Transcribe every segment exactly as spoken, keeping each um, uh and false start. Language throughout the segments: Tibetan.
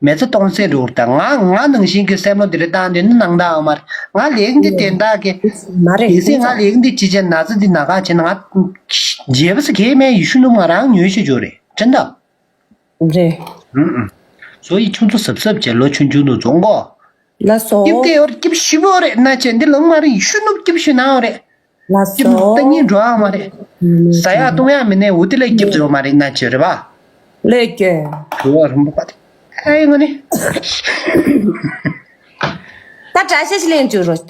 མི་ཚེ་སྟོང་ཟད་འགྲོ་གི་རེད་ད། ང་ང་ནང་བཞིན་གྱི་བསམ་བློ་འདི་རེ་བཏང་དེ་ནི་ནང་ད་ཡོད་མ་རེད། ང་ལས་འདི་དེ་འདྲ་གི་མ་རེད། གལ་སྲིད་ང་ལས་འདི་ཅི་བྱས་ན་ཚ་འདི་ན་ག་བྱས་ན་ང་རྗེས་པ་སུ་གས་མེད། ཡེ་ཤུ་ནུབ་ང་རང་ཉོས་ཤེས་ཅོ་རེད་དྲན་ད། རེད། ཨུ་ཨུ། བཟོ་ཡི་ཆུང་ཚོ་གཟབ་གཟབ་བྱས་ལོ་ཆུང་ཆུང་དུ་བཙོང་གོ། ལ་སོ། སྐྱིབ་དེ་ཡོར་སྐྱིབ་ཞིབ་ཡོ་རེད་ན་ཆེ་འདི་ལོ་མ་རེད། ཡེ་ཤུ་ནུབ་སྐྱིབ་ཞུ་ན་ཡོ་རེད། ལ་སོ། སྐྱིབ་ནུབ་ཏ་གཉིས་འགྲོ་ཨ་མ་རེད། ཟ་ཡག་བཏུང་ཡག་མི་ནས་འུ་དེ་ལས་སྐྱིབ་ཚོ་མ་རེད་ན་ཆེ་རེད་པ། ལས་ཀྱི། གྲུ་བ་རིང་པོ་པ་དེ། ཨེ་ངོ་ནི། ད་དྲ་ཤ་ཞིག་ལེན་བཅུག་རོགས་ད།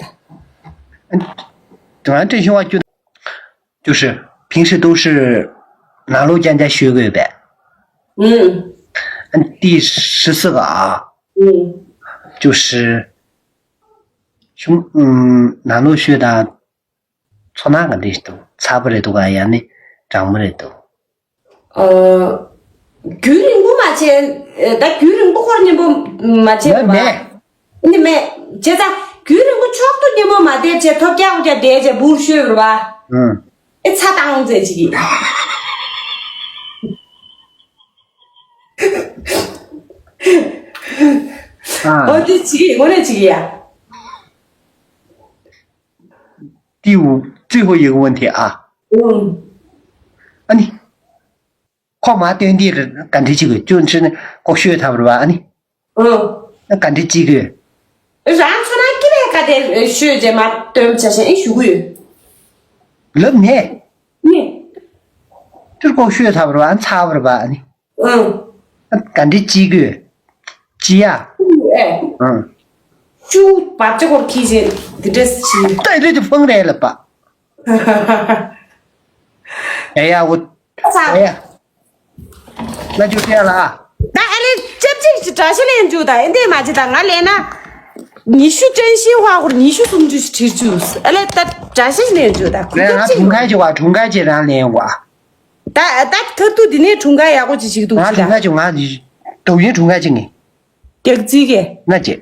དྲ་ཤ་བ་བཅུག 就是平时都是南路江家学过呗。嗯。嗯，第十四个啊，嗯，就是什么，嗯，南路学的，从那个里头，差不多都个样的，长不多都。 ཨ། རྒྱུན་རིང་པོ་མ་བྱས། ད་རྒྱུན་རིང་པོ་ཁོར་མཉམ་པོ་མ་བྱས་པ་མེད། ནི་མེད། བྱས་ཙང་རྒྱུན་རིང་པོ་ཕྱོགས་གཏོགས་མཉམ་པོ་མ་བསྡད་བྱས་ཐོབ་རྒྱག་འོ་རྒྱག་བསྡད་བྱས་འབུར་ཤོད་པ་རེད་པ། ཨུ། ཨེ་ཚ་བཏང་ཟེར་ཅིག་གིས། ཨ། འོ་དེ་ཅིག་གིས་ངོ་ནས་ཅིག་གིས་ཡ། 第五，最后一个问题啊。嗯。 ཨ་ནི། ཁོ་མ་སྟོན་དེ་ག་འདྲ་ཅིག་གི་ཅུང་ཕྱིར་ནི་ལྐོག་ཤོད་ཐབས་རེད་པ་ཨ་ནི། ཨང་། ཨ་ག་འདྲ་ཅིག་གི། རང་ཚོ་ན་ཀི་རེ་ག་དེ་ཤོད་རྗེས་མ་སྟོན་བྱ་ཞེས་ཨེ་ཞུ་གི་ཡོད། ལབ་ནས། ནི། ཅུར་ལྐོག་ཤོད་ཐབས་རེད་པ་ཨ་ཚ་བ་རེད་པ་ཨ་ནི། ཨང་། ཨ་ག་འདྲ་ཅིག་གི། ཅི་ཡ། ཨེ། ཨང་། ཅུ་བབ་ཅི་སྐོར་ཁྱི་ཞེས་འདི་འདྲས་ཞིག་ད་རེད་དེ་ཕང་རེད་ལབ་པ། ཡ་ཡ་འོ། ཚ། ཡ་ཡ། ན་ཅུ་ཏེ་ལ། ད་ཨ་ལེ་ཅབ་ཅིག་ཅིག་དྲ་ཤ་ལེན་རྒྱུ་ད་ཨེ་འདས་མ་ཅི་ད་ང་ལེན་ན། ཉི་ཤུ་ཀྲན་ཤིན་ཧྭ་གུར་ཉི་ཤུ་སུམ་ཅུ་ཞིག་ཁྲིར་རྒྱུ། ཨ་ལེ་ད་དྲ་ཤ་ཞིག་ལེན་རྒྱུ་ད་གུ་ང་ཅབ་ཅིག་གྲུང་ཁ་ཅིག་བ་གྲུང་ཁ་ཅིག་རང་ལེན་བ། ད་ད་ཐར་ཐུ་འདི་ནས་གྲུང་ཁ་ཡག་པོ་ཅིག་ཅིག་འདུག་ང་ཅི་ད། གྲུང་ཁ་ཅིག་ང་དུ་ཡིན་གྲུང་ཁ་ཅིག་ངི། རྒྱག་རྩིས་ཀྱི། ང་ཅི།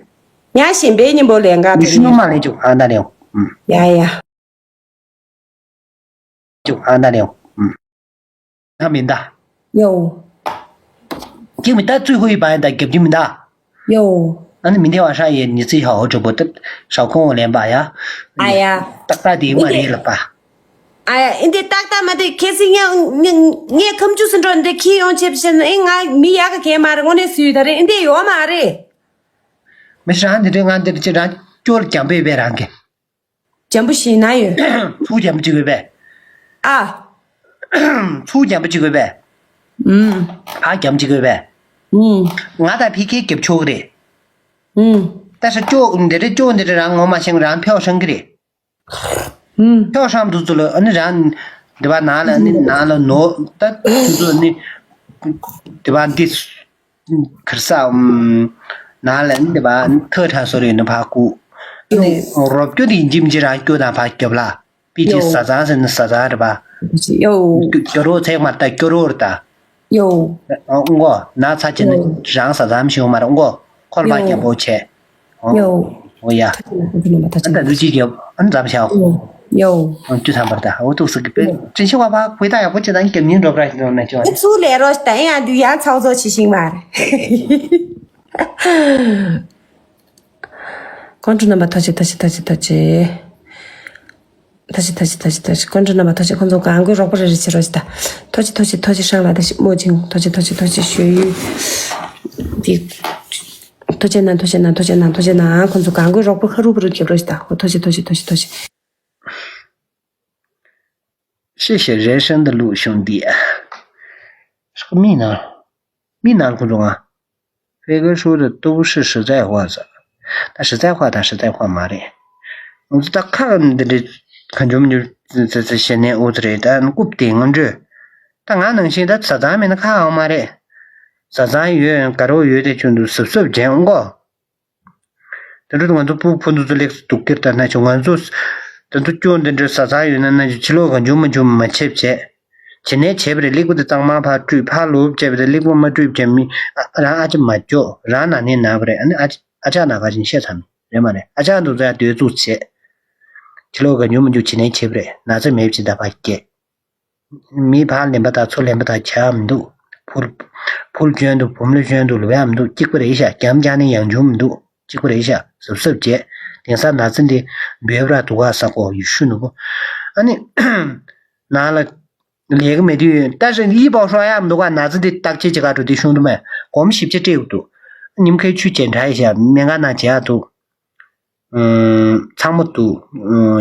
ང་གཞན་པའི་མཉམ་པོ་ལེན་ག་ཉི་ཤུ་ནོ་མ་ལེན་ཅིག་ཨ་ད་ལེན། ཡ་ཡ། ཅུ་ཨ་ན་ལེའོ། ཨུམ། ང་མིན་ད། ཡོ། ཁྱེད་མི་ད་ཙུའི་ཧུའི་བ་ཡན་ད་རྒྱབ་ཀྱི་མི་ད། ཡོ། ཨ་ནི་མི་འདི་བ་ཧྲ་ཡེ་ཉི་ཚི་ཧའོ་གྲོ་པོ་ཏི་ཧྲའོ་ཁོང་ལེན་པ་ཡ། ཨ་ཡ། ཏག་ཏག་དེ་མ་རེད་ལབ་པ། ཨ་ཡ་ཨིན་དེ་ཏག་ཏག་མ་དེ་ཁྱེད་སི་ངས་ངས་ངས་ཁམ་ཆུ་སི་འགྲོ་འདི་ཁྱི་ཡོང་ཆེབ་བཤད་ན་ཨེ་ང་མི་ཡག་ག་གས་མ་རེད་དངོས་གནས་སུའི་ད་རེད་ཨིན་དེ་ཡོད་མ་རེད། མི་ཧྲ་འདི་འདྲ་ང་འདི་འདྲ་ཅི་རང་སྐྱོར་རྒྱང་པོས་བས་རང་གི། འཇམ་པོ་ཞིག་ན་ཡོད། ཚུགས་འཇམ་པོ་གཅིག་དགོས་པས། ཨ། ཚུགས་འཇམ་པོ་གཅིག་དགོས་པས། ཨུམ། ཕ་འཇམ་གཅིག་དགོས་པས། ཨུམ། ང་དང་ཕི་ཁའི་རྒྱབ་ཕྱོགས་རེད། ཨུམ། ད་ས་ཅོག་འདི་རེད་ཅོག་འདི་རེད་རང་ངོ་མ་ཤེས་རང་ཕྱོགས་ཧྲང་གི་རེད། ཨུམ། ཕྱོགས་ཧྲང་དུ་ཚུ་ལ་ཨ་ནི་རང་འདི་བ་ནང་ལ་ཨ་ནི་ནང་ལ་ནོ་ད་དུ་ཚུ་ཨ་ནི་འདི་བ་འདི། ཁར་ས་ཨུམ། ནང་ལ་འདི་བ་ཐག་ཁྲ་སོ་རེ་ནི་ཕ་ཀུ། ནི་རོབ་ཀྱོ་དེ་ཡིན་གྱི་མི་ཅི་རང་ཀྱོ་དང་ཕ་ཀྱོབ་ལ། པི་ཅི་ཡོ། ས་ཚང་ཟེར་ནི་ས་ཚང་རེད་པ། ཡོ། ཀྱོ་རོ་ཚེག་མ་ལྟ་ཀྱོ་རོ་རེད་ད། ཡོ། ཨོ་ངོ་ན་ཚ་ཅི་ནི་ཡོ། རང་ས་ཚང་ཞིག་མ་རེད་ངོ་ཁོལ་པ་ཡོ། རྒྱལ་པོ་ཆེ། ཡོ། ཨོ་ཡ། ཐུགས་རྗེ་ཆེ་ལགས་ཐུགས་རྗེ་ཆེ་ལགས་ཐུགས་རྗེ་ཆེ་ལགས། ཨ་ནི་འཛམ་ཤའོ། ཡོ། ཨ་ཅུ་ཐམ་པར་ད་ཨོ་ཏུག་སི་གི་པེ་ཡོ། ཅི་ཤི་བ་བ་ཁོས་ད་ཡག་པོ་ཅི་ད་ཉིན་འགྲོ་བར་ཞིག་འགྲོ་ན་ཅོ་ཨ་ནི། ཚུགས་ལས་རོ་ཞིག་ད་ཡང་དུ་ཡང་ཚའོ་ཚོ་ཆི་ཤིང་མ་རེད། ཀོང་ཀྲུ་རྣམ་པ་ཐུགས་རྗེ་ཆེ་ཐུགས་རྗེ་ཆེ་ཐུགས་རྗེ་ཆེ་ཐུགས་རྗེ་ཆེ། ཐུགས་རྗེ་ཆེ་ཐུགས་རྗེ་ཆེ་ཐུགས་རྗེ་ཆེ། ཀོང་ཀྲུ་རྣམ་པ་ཐུགས་རྗེ་ཆེ། ཁོང་ཚོ་གང་དགོས་རོགས་པ་རེ་རེ་བྱེད་རོགས་ཞེས་ད། ཐུགས་རྗེ་ཆེ་ཐུགས་རྗེ་ཆེ་ཐུགས་རྗེ་ཆེ། ཧྲང་ལ་ད་ཞིག་མོ་ཅིང་ཐུགས་རྗེ་ཆེ་ཐུགས་རྗེ་ཆེ་ཐུགས་རྗེ་ཆེ་ཞུ་ཡུལ། འདི། ཐུགས་རྗེ་གནང་ཐུགས་རྗེ་གནང་ཐུགས་རྗེ་གནང་ཐུགས་རྗེ་གནང་། ཁོང་ཚོ་གང་དགོས་རོགས་པ་ཧ་རུ་པ་རུ་བྱེད་རོགས་ཞེས་ད། ཧོ་ཐུགས་རྗེ་ཆེ་ཐུགས་རྗེ་ཆེ་ཐུགས་རྗེ་ཆེ་ཐུགས་རྗེ་ཆེ། 谢谢人生的路兄弟。什么命呢？命难苦中啊。飞哥说的都是实在话噻。但实在话，但实在话嘛嘞。我这大看的这很久没有这这这些年我这里但顾不顶我这，但俺能现在咋咱们那看好嘛嘞？咋咱远，假如有点就都是是这样过。 དེ་འདྲ་ང་ཚོ་ཕྲུ་གུ་ཕུན་སུམ་ཚོགས་ལེགས་སུ་འདུག་ཁྱེར་ད་ན་ཆུང་ང་ཚོ་དེ་ཚོ་སྐྱོ་འདི་འདྲ་ཟ་ཚང་ཡོད་ན་ན་ཆུང་ཕྱི་ལོགས་གང་བྱུང་མ་བྱུང་མ་བྱེད་བྱེད། བྱེད་ནས་བྱེད་པ་རེད། ལེགས་པོ་དེ་གཙང་མ་ཕར་བཀྲུས་ཕར་ལོག་བྱས་པ་དེ་ལེགས་པོ་མ་བཀྲུས་བྱས་མི་ཨ་རང་ཨ་ཅེ་མ་སྐྱོ་རང་ན་ནས་ན་བ་རེད། ཨ་ནི་ཨ་ཅེ་ཨ་ཅག་ན་ག་བཞིན་བཤད་ཚར་མི་རེད་མ་རེད། ཨ་ཅག་འདུག་ཚེ་སྡོད་བཙུགས་བྱེད། ཕྱི་ལོགས་གང་བྱུང་མ་བྱུང་བྱེད་ནས་བྱེད་པ་རེད། ན་ཚ་མེད་བྱེད་ད་ཕར་སྐྱེ། མི་ཕར་ལེན་པ་དང་ཚུར་ལེན་པ་དང་བྱ་མི་འདུག་ཕུར་ཕུར་གྱོན་འདུག་བུམོ་ལོ་གྱོན་འདུག་ལུས་ཡག་མི་འདུག་གཅིག་པ་རེད་ཤག་རྒྱ་མི་རྒྱ་ནི་ཡང་བྱུང་མི་འདུག་གཅིག་པ་རེད་ཤག་གཟབ་གཟབ་བྱས། དེང་སང་ན་ཚ་འདི་འབོད་པ་ར་འདུག་ག་ས་གོ་ཡུ་ཤུ་ནུ་བོ། ཨ་ནི། ནང་ལ་ལས་ཀ་མེད་དུས་ད་ཞིག་ཡིད་ཕོག་ཤོག་ཡག་མི་འདུག་ག་ན་ཚ་འདི་བརྟག་དཔྱད་བྱེད་ག་འགྲོ་དུས་ཤོང་དུ་མེད་སྒོར་མོ་ཞིབ་ཆ་སྤྲད་འདུག་ཉིན་ཁའི་ཆུ་ཅན་དྲ་ཡི་ཤག་སྨན་ཁང་ནང་བྱེད་ཡག་འདུག་ཚང་མ་འདུག་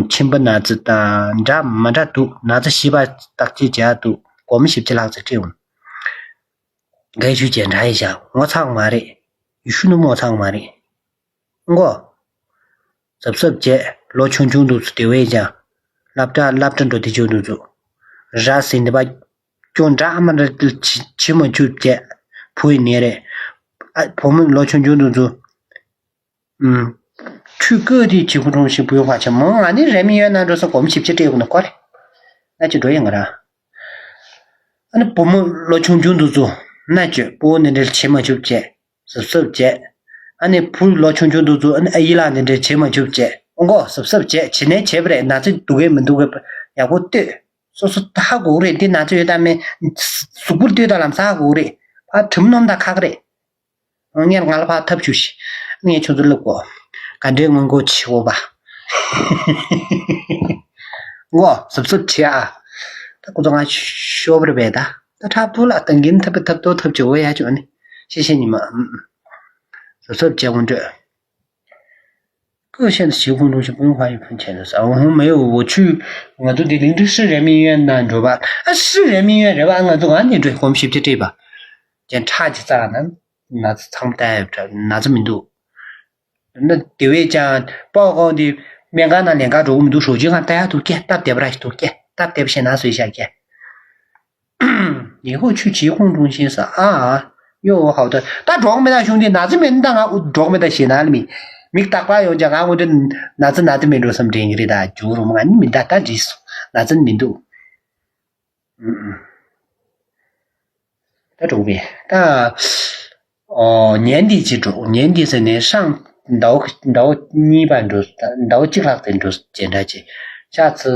མཆིན་པ་ན་ཚ་དང་འདྲ་མ་འདྲ་འདུག་ན་ཚ་ཞིབ་པ་བརྟག་དཔྱད་བྱེད་ཡག་འདུག་སྒོར་མོ་ཞིབ་ཆ་ལྷག་ཙམ་སྤྲད་འོང་། འགའི་ཆུ་ཅན་དྲ་ཡི་ཤག་ངོ་ཚ་མ་རེད། ཡུ་ཤུ་ནུ་ངོ་ཚ་མ་རེད། ཨང་གོ་གཟབ་གཟབ་བྱས་ལོ་ཆུང་ཆུང་འདུག་སུ་དེ་བས་ཀྱང་སློབ་གྲྭ་སློབ་གྲྭ་འགྲོ་དེ་ཆུང་འདུག་ཚུ་ར་ཟིན་དེ་པ་སྐྱོ་འདྲ་མ་འདྲ་བྱི་བྱི་མ་བཅུ་བྱས་བུ་ཡི་ནས་རེད། ཨ་བུ་མོ་ལོ་ཆུང་ཆུང་འདུག་ཚུ་ཨུམ། ཆུ་བསྐོལ་དེ་བྱི་ཁུ་གྲོང་ཞིག་བུ་ཡོང་བ་ཆེ་མོ་ང་ནི་རེ་མི་ཡོད་ན་འགྲོ་ས་སྒོར་མོ་ཞིབ་ཆ་སྤྲད་དགོས་ན་ཁོ་རེ་ན་ཅི་འགྲོ་ཡིན་ང་ར། ཨ་ནི་བུ་མོ་ལོ་ཆུང་ཆུང་འདུག་ཚུ་ན་ཅོ་སྤོ་ནི་འདྲ་བྱེད་མ་ཆུབ་བྱས། གཟབ་གཟབ་བྱས། ཨ་ནི་བུ་ལོ་ཆུང་ཆུང་འདུག་ཚུ་ཨ་ནི་ཨ་ཡི་ལགས་འདི་འདྲས་བྱེད་མ་ཆུབ་བྱས། ཨོ་མགོ་གཟབ་གཟབ་བྱས་བྱེད་ནས་བྱས་པ་རེད། ན་ཚ་འདུག་གས་མི་འདུག་གས་ཡག་པོ་ལྟོས། སོ་སོ་ཧ་གོ་གི་རེད། འདི་ན་ཚ་ཡོད་དམ་མེད་གཟུགས་པོར་ལྟོས་དང་ལམ་སང་ཧ་གོ་གི་རེད། ཕར་དྲི་མ་སྣོམ་དང་ཁག་གི་རེད། ཨ་ངས་ང་ལ་ཕར་ཐབས་ཞུ་ཤིག་ངས་ཁྱོད་ཚོ་སླེབས་གོ་ག་འདྲའི་སྔོན་འགོག་བྱེད་དགོས་པ། ཨོ་མགོ་གཟབ་གཟབ་བྱེད་ཨ། ད་ཁོ་ཚོ་ང་ཤོར་བ་རེད་པས་ད། ད་ཁྲག་ཐུག་ལ་ཏང་གིན་ཐབས་པའི་ཐབས་ཏོ་ཐབས་ཀྱི་འོ་ཡ་ཅོ་ནི། ཤེས་ཤེས་ཉི་མ། ཨུམ། གཟབ་གཟབ་བྱས་དགོངས་འགྲོས། ཀུ་ཤེན་ཞི་ཁུང་ཀྲུང་ཞི་པུན་ཧྭ་ཡི་ཕུན་ཆེན་ལ་ས་འོ་ཧུང་མེ་འོ་ཆུ། ང་ཚོ་འདི་ལིང་ཏི་ཧྲི་རེ་མི་ཡོན་ན་འགྲོ་བ་ཨ་ཧྲི་རེ་མི་ཡོན་རེ་བ་ང་ཚོ་ང་ནི་འགྲོ་གོམ་ཞིབ་ཆ་སྤྲད་པ། ཀྱང་ཁྲག་ཅི་ཙག་ན་ན་ཚ་ཚང་ལྟ་ཡོད་ན་ཚ་མི་འདུག་ན་དེ་བས་ཀྱང་པའོ་ཀོང་དེ་སྨན་ཁང་ནང་ལེན་ག་འགྲོ་གི་མི་འདུག་ཧྲོ་ཅི་གང་ལྟ་ཡག་འདུག་སྐད་སྟབས་བདེ་བ་ར་ཞིག་འདུག་སྐད་སྟབས་བདེ་བ་ཞིག་ན་བཟོས་བཞག་སྐད། ཉེ་ཧོ་ཆུ་ཆེ་ཁོང་ཀྲུང་ཤིན་ས་ཨ་ཡོ་ཧའོ་ད་ད་འགྲོག་མེ་ད་ཤུང་དེ་ན་ཚ་མེད་ན་ད་ང་འགྲོག་མེ་ད་ཞེ་ན་ལ་མི་མིག་ཏག་པ་ཡོང་ཀྱང་ང་ངོ་དེ་ན་ཚ་ན་ཚ་མེད་འགྲོ་བསམ་དྲན་གི་རེད། ད་ཇུ་རུ་མ་ང་ནི་མི་ད་ད་འདྲིས་སོ་ན་ཚ་མི་འདུག་ད་འགྲོག་མེ་ད། ཨོ་ཉན་འདི་ཅི་འགྲོ་ཉན་འདི་ཟེར་ནས་ཧྲང་ཟླ་བ་ཟླ་བ་གཉིས་པ་འགྲོ་ཟླ་བ་གཅིག་ལྷག་ཙམ་འགྲོ་ཇེ་འདྲ་ཅི་ཤ་ཚི་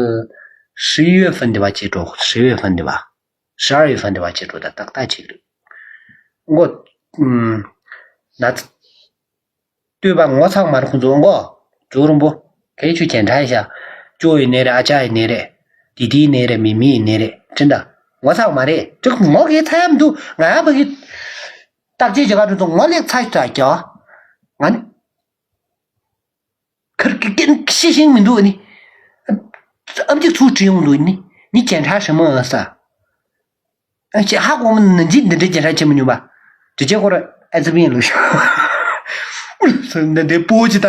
ཧྲི་ཡོད་ཧྥན་འདི་བ་ཅི་འགྲོ་ཧྲི་ཡོད་ཧྥན་འདི་བ་ཧྲ་ཡོད་ཧྥན་འདི་བ་ཅི་འགྲོ་ད་ཏག་ཏག་ཅིག་རེད། མགོ་ཨུམ་ན་ཚ་ལྟོས་པ་ངོ་ཚ་མ་རེད་ཁོང་ཚོ་མགོ་ཇོ་རོང་པོ་གལ་ཆུ་ཅན་དྲ་ཡི་ཤ་ཇོ་ཡི་ནས་རེད། ཨ་ཅག་ཡི་ནས་རེད། དི་དི་ཡི་ནས་རེད། མི་མི་ཡི་ནས་རེད་ཅི་འདྲ་ངོ་ཚ་མ་རེད་ཅིག་ངོ་གི་ཚ་ཡ་མི་འདུག་ང་ཡ་བ་གི་བརྟག་དཔྱད་བྱེད་ག་འགྲོ་ཚོ་ངོ་ལེགས་ཚ་ཞིག་དྲ་རྒྱ་ང་ནི། ཁར་ཀི་ཀན་ཤི་ཤིང་མི་འདུག་ནི། ཨམ་ཅིག་ཚུར་བྲིས་ཡོང་འདུག་ནི། ནི་ཅན་ཁྲ་ཧྲི་མོ་ས། ཨ་ཅེ་ཧ་གོ་མོ་ནན་ཅི་འདི་འདྲ་ཅན་ཁྲ་ཆེ་མོ་ཉུང་བ། དྲི་ཅེ་ཁོ་ར་ཨ་ཙི་བིན་ལུ་ཤོ། འདི་འདི་པོ་ཅི་ད།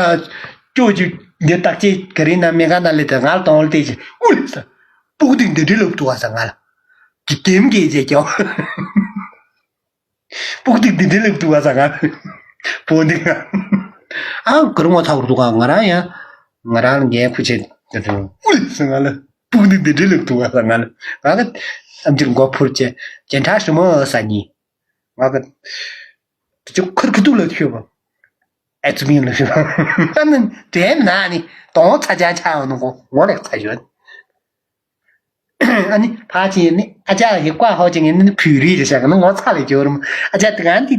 ཅོ་ཅི་འདི་བརྟག་ཅེ་ག་རི་ན་མེ་ག་ན་ལེ་ད་ང་ལ་དོང་ལ་ཏེ་ཅི་ཨུ་ལེ་ས། པུག་ཏིག་འདི་འདྲི་ལབ་ཏུ་བ་ས་ང་ལ། ཀི་ཀེམ་ཀེ་ཅེ་ཀྱོ། སྤུག་ཏིག་འདི་འདྲ་ལེགས་འདུག་བ་ས་ང་། བོ་འདི་ང་། ཨང་གུར་ངོ་ཚ་བར་འདུག་ག་ང་རང་ཡང་། ང་རང་ལ་ངའི་ཁུ་ཆེ། ཨུ་ལེ་ས་ང་ལ། སྤུག་ཏིག་འདི་འདྲ་ལེགས་འདུག་བ་ས་ང་ལ། ང་ག་ཨམ་ཅིར་མགོ་ཕུར་ཆེ། ཇེན་ཁྲ་ཧྲི་མོ་ས་ཉི། ང་ག་དེ་ཆུ་ཁུར་ཁུ་ཏུ་ལ་ཤོད་པ། ཨེ་ཙི་མིན་ལ་ཤོད་པ། ཨ་ནི་དྲན་ན་ནི་དོང་ཚ་ཅང་ཆ་ཡོང་ནོ་ངོ་ལེགས་ཚ་ཡོད། ཨ་ནི་ཕ་ཆེན་ནི་ཨ་ཅག་གི་བཀའ་ཧོ་ཅེ་ངན་ནི་བུ་རི་རེ་ཤག་ནི་ངོ་ཚ་ལས་སྐྱོ་རུམ། ཨ་ཅག་དེ་གང་དེ་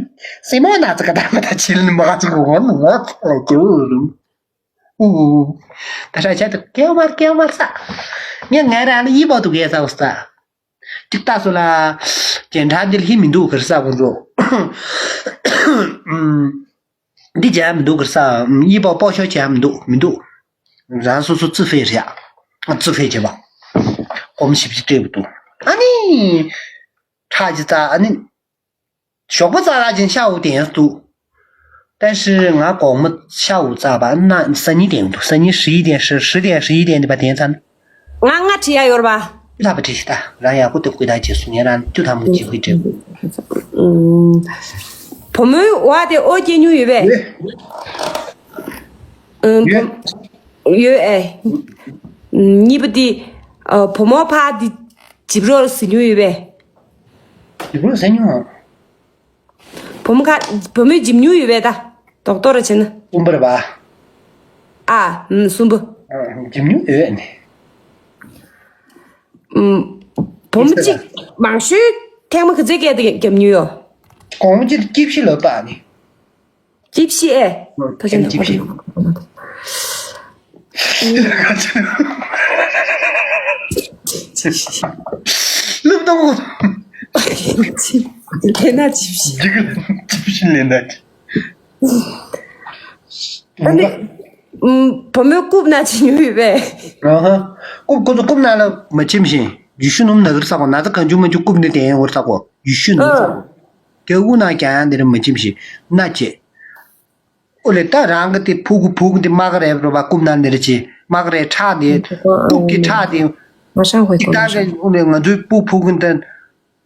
སེ་མོ་ན་ཚ་ག་ད་མ་ད་ཆིལ་ནི་མ་ག་ཚུགས་གོ་ནི་ངོ་ཚ་ལས་སྐྱོ་རུམ། ཨུ། ད་ཧྲ་ཆ་དུ་ཀེའུ་མར་ཀེའུ་མར་ས། ངས་ང་རང་ལ་ཡིད་བོ་དུ་གེ་ས་འོ་ས། ཅིག་ལྟ་སོ་ལ། ཇེན་ཁྲ་འདི་ལ་ཧི་མི་འདུག་གར་ས་ཁོང་ཚོ། འདི་བྱས་མི་འདུག་གི་ས་ཡི་པ་སྤོ་ཤོ་བྱས་མི་འདུག་མི་འདུག་རང་སོ་སོ་རྩི་ཕེ་རེད་ཡ། རྩི་ཕེ་བྱེད་པ། གོམ་ཞིབ་ཅིག་སྤྲད་པ་འདུག་ཨ་ནི། ཁྲག་ཅིག་རྩ་ཨ་ནི། ཞོགས་པ་རྩ་ར་ཅན་ཤ་འུ་དེ་ཡང་འདུག་ཏན་ཧྲི་ང་གོང་མ་ཤ་འུ་རྩ་བ་ན་སང་ཉིན་དེ་ཡང་འདུག་སང་ཉིན་ཧྲི་ཡི་དེ་ཧྲི་ཧྲི་དེ་ཧྲི་ཡི་དེ་འདི་པ་དེ་ཡང་ཚ་ན། ང་ང་བྲིས་ཡ་ཡོད་རེད་པ། ལྷ་པ་བྲིས་ཤིག་ད་རང་ཡག་པོ་སྟེ་བཀོད་ད་རྗེས་སུ་ཉན་རང་བཅུ་ཐམ་པོ་གཅིག་པུའི་འབྲས་བུ། བུ་མོའི་བ་དེ་ཨོ་སྐྱེ་མྱོང་ཡོད་པས། ཡོད། ཨུམ། ཡོད། ཡོད་ཨེ། ཨུམ། གཉིས་པ་དེ། ཨ། བུ་མོ་ཕ་དེ་ཇིབ་རོགས་ཟིན་མྱོང་ཡོད་པས། ཇིབ་རོགས་ཟིན་མྱོང་། བུ་མོ་ཁ། བུ་མོས་འཇིབ་མྱོང་ཡོད་པས་ད། རྡོག་རྡོག་ར་བྱས་ན། གསུམ་པ་རེད་པ། ཨ། ཨུམ། གསུམ་པ། ཨ། འཇིབ་མྱོང་ཡོད་ནི། ཨུམ། བུ་མོ་གཅིག་མང་ཤོས་ ཐེངས་མ་ག་ཚོད་སྐད་དེ་རྒྱབ་མྱོང་ཡོད། གོང་མ་ཅིག་ཀིབ་ཤི་ལོ་པ་ནི། ཀིབ་ཤི་ཨེ། ཐུགས་རྗེ་ཆེ། ཀིབ་ཤི། ལུབ་དང་། ལེ་ན་ཀིབ་ཤི། ཀིབ་ཤི་ལེ་ན་ཀིབ། ཨ་ནི། ཨུམ། བུ་མོའི་རྐུབ་ན་ཅི་ཉུལ་ཡོད་པས། ཨ་ཧ། རྐུབ་ཁོ་ཚོ་རྐུབ་ན་ལ་མ་ཆིམ་ཞིང་ཡུལ་ཤུལ་ནུབ་ན་གིར་ས་གོ་ན་ཚ་གང་བྱུང་མ་བྱུང་རྐུབ་ནི་དེ་ཡང་འོར་ས་གོ་ཡུལ་ཤུལ་ནུབ་ས་གོ། ཨ། རྐུབ་ན་ཀྱང་ཡང་དེ་རིང་མ་ཆིམ་ཞིང་ན་ཅི། ཨོ་ལེ་ད་རང་གི་དེ་ཕུ་གུ་ཕུ་གུ་དེ་མ་ག་རེ་རོ་བ་རྐུབ་ན་ནི་རེ་ཅི་མ་ག་རེ་ཁྲག་དེ་དུག་གི་ཁྲག་དེ། ང་ཤང་ཧོས་ཅི་ད་གོ་གི་ཨོ་ལེ་ང་ཚོའི་ཕུ་ཕུ་གུ་དེ།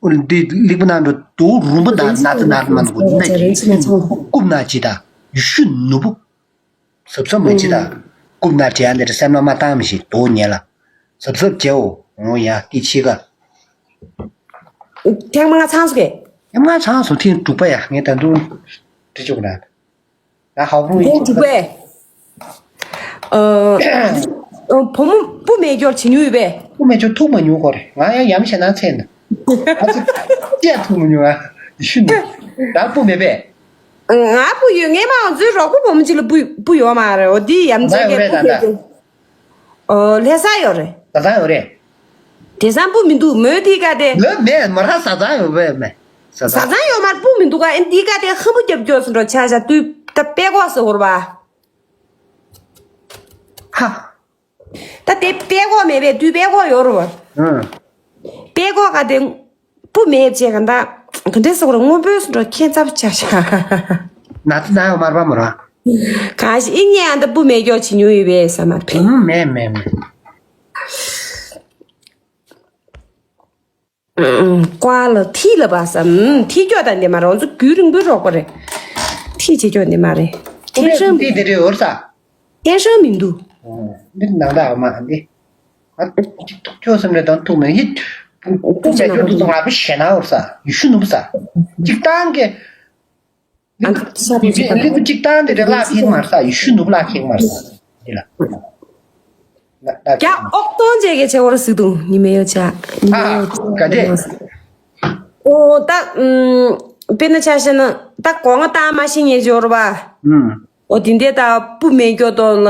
འདི་ལིག་པ་ནང་དུ་དུ་རུམ་པ་དང་ན་ཚ་ན་མ་འདུག་ན་ཅི་རྐུབ་ན་ཅི་དང་ཡུལ་ཤུལ་ནུབ་བུ། གཟབ་གཟབ་མ་ཅི་དང་རྐུབ་ན་ཅི་ཡང་འདིར་སེམས་ལ་མ་བཏང་མི་ཤེས་དོ་ཉེ་ལ། གཟབ་གཟབ་བྱེའོ། འོ་ཡ་ཏི་ཆི་ག་ཐེངས་མ་ང་ཚང་སོ་གེ། ཡང་ང་ཚང་སོ་ཐེངས་དྲུག་པ་ཡ་ངས་ད་དུང་འབྲི་ཆོག་ན། ང་ཧའོ་ཧྥུང་ཡིན། ཐེངས་དྲུག་པས། ཨ། བུ་མོ་སྤུ་མེད་སྐྱོར་བྱེད་མྱོང་ཡོད་པས། སྤུ་མེད་སྐྱོར་ཐུག་མ་མྱོང་གོ་རེ། ང་ཡང་ཡམ་ཤ་ན་ཚེ་ན། ང་ཚོ་ཅི་ཡང་ཐུག་མ་མྱོང་ཨ། ཡེ་ཤུ་ནི། ད་སྤུ་མེད་པས། ང་སྤུ་ཡོད། ངས་མ་འོང་ཚོའི་རོགས་པ་བུ་མོ་གཅིག་ལ་སྤུ་སྤུ་ཡོད་མ་རེད། འོ་འདི་ཡམ་ཚ་གའི་སྤུ་མེད་ཀྱི། ཨོ་ལྷ་ས་ཡོད་རེད། ཟ་ཚང་ཡོད་རེད། དེ་སང་སྤུ་མི་འདུག་མོས་དེ་ག་དེ། ལོས་མེད་མ་ར་ཟ་ཚང་ཡོད་པས་མེད། ཟ་ཚང་ཡོད་མར་སྤུ་མི་འདུག་ག་ཨེ་འདི་ག་དེ་ཧམ་པུ་རྒྱབ་སྐྱོར་སུ་འགྲོ་ཆ་ཆ་དུས་ད་པད་ཀོག་ཟེར་བོར་བ། ཧ། ད་དེ་པད་ཀོག་མེད་པས་དུས་པད་ཀོག་ཡོད་རེད་བ། ཨང་། པད་ཀོག་ག་དེ། སྤུ་མེད་ཅེས་ག་འདྲ། ག་འདྲས་སོགས་རེད་སྔོན་པོའི་སུ་འགྲོ་ཁྱད་མཚར་ཆ་ཆ། ན་ཚ་ན་ཡོད་མར་པ་མ་ར། གང་ཞིག་ཨི་ཉན་ཨ་ད་སྤུ་མེད་སྐྱོར་བྱེད་མྱོང་ཡོད་པས་ཟ་མ་ཕེ། ཨང་མེད་མེད་མེད། ཀ་ལ་ཐི་ལ་བ་ས། ཐི་སྐྱོ་དང་འདི་མ་རེད། ང་ཚོ་རྒྱུན་རིང་པོའི་རོགས་པ་རེད། ཐི་བྱེད་སྐྱོ་འདི་མ་རེད། ཐེན་ཧྲང་མི་འདུག་ཐེན་ཧྲང་མི་འདུག་འདི་ནང་ད་མ་འདི། ཁྱོད་སེམས་ནས་དང་ཐུག་མེད་ཡིད། ཐུག་མེད་ཁྱོད་ཐུག་ང་བུ་ཞེ་ན་འོར་ས་ཡུལ་ཤུ་ནུབ་ས། གཅིག་བཏང་གི། ཨ་ད་ཤ་པོ་ཅིག་ད། ལི་བུ་གཅིག་བཏང་དེ་རེ་ལག་ཁེག་མར་ས་ཡུལ་ཤུ་ནུབ་ལག་ཁེག་མར་ས། འདི་ལ། ལག་ལག་རྒྱ་ཨོག་སྟོང་བཅས་ཀྱི་བྱེད་བོར་སྲིད་དུ་ཉི་མེ་ཡོ་ཆ། ཉི་མེ་ཡོ་ཆ། ཨ་ག་འདྲས། ཨོ་ད་ཨུམ། དཔེར་ན་ཆ་བཞག་ན་ད་གོང་ང་བཏང་མ་ཤེས་ཉེ་འབྱོར་བ། ཨུམ། ཨོ་དེ་འདྲས་ད་སྤུ་མེད་སྐྱོ་དོ་ལ།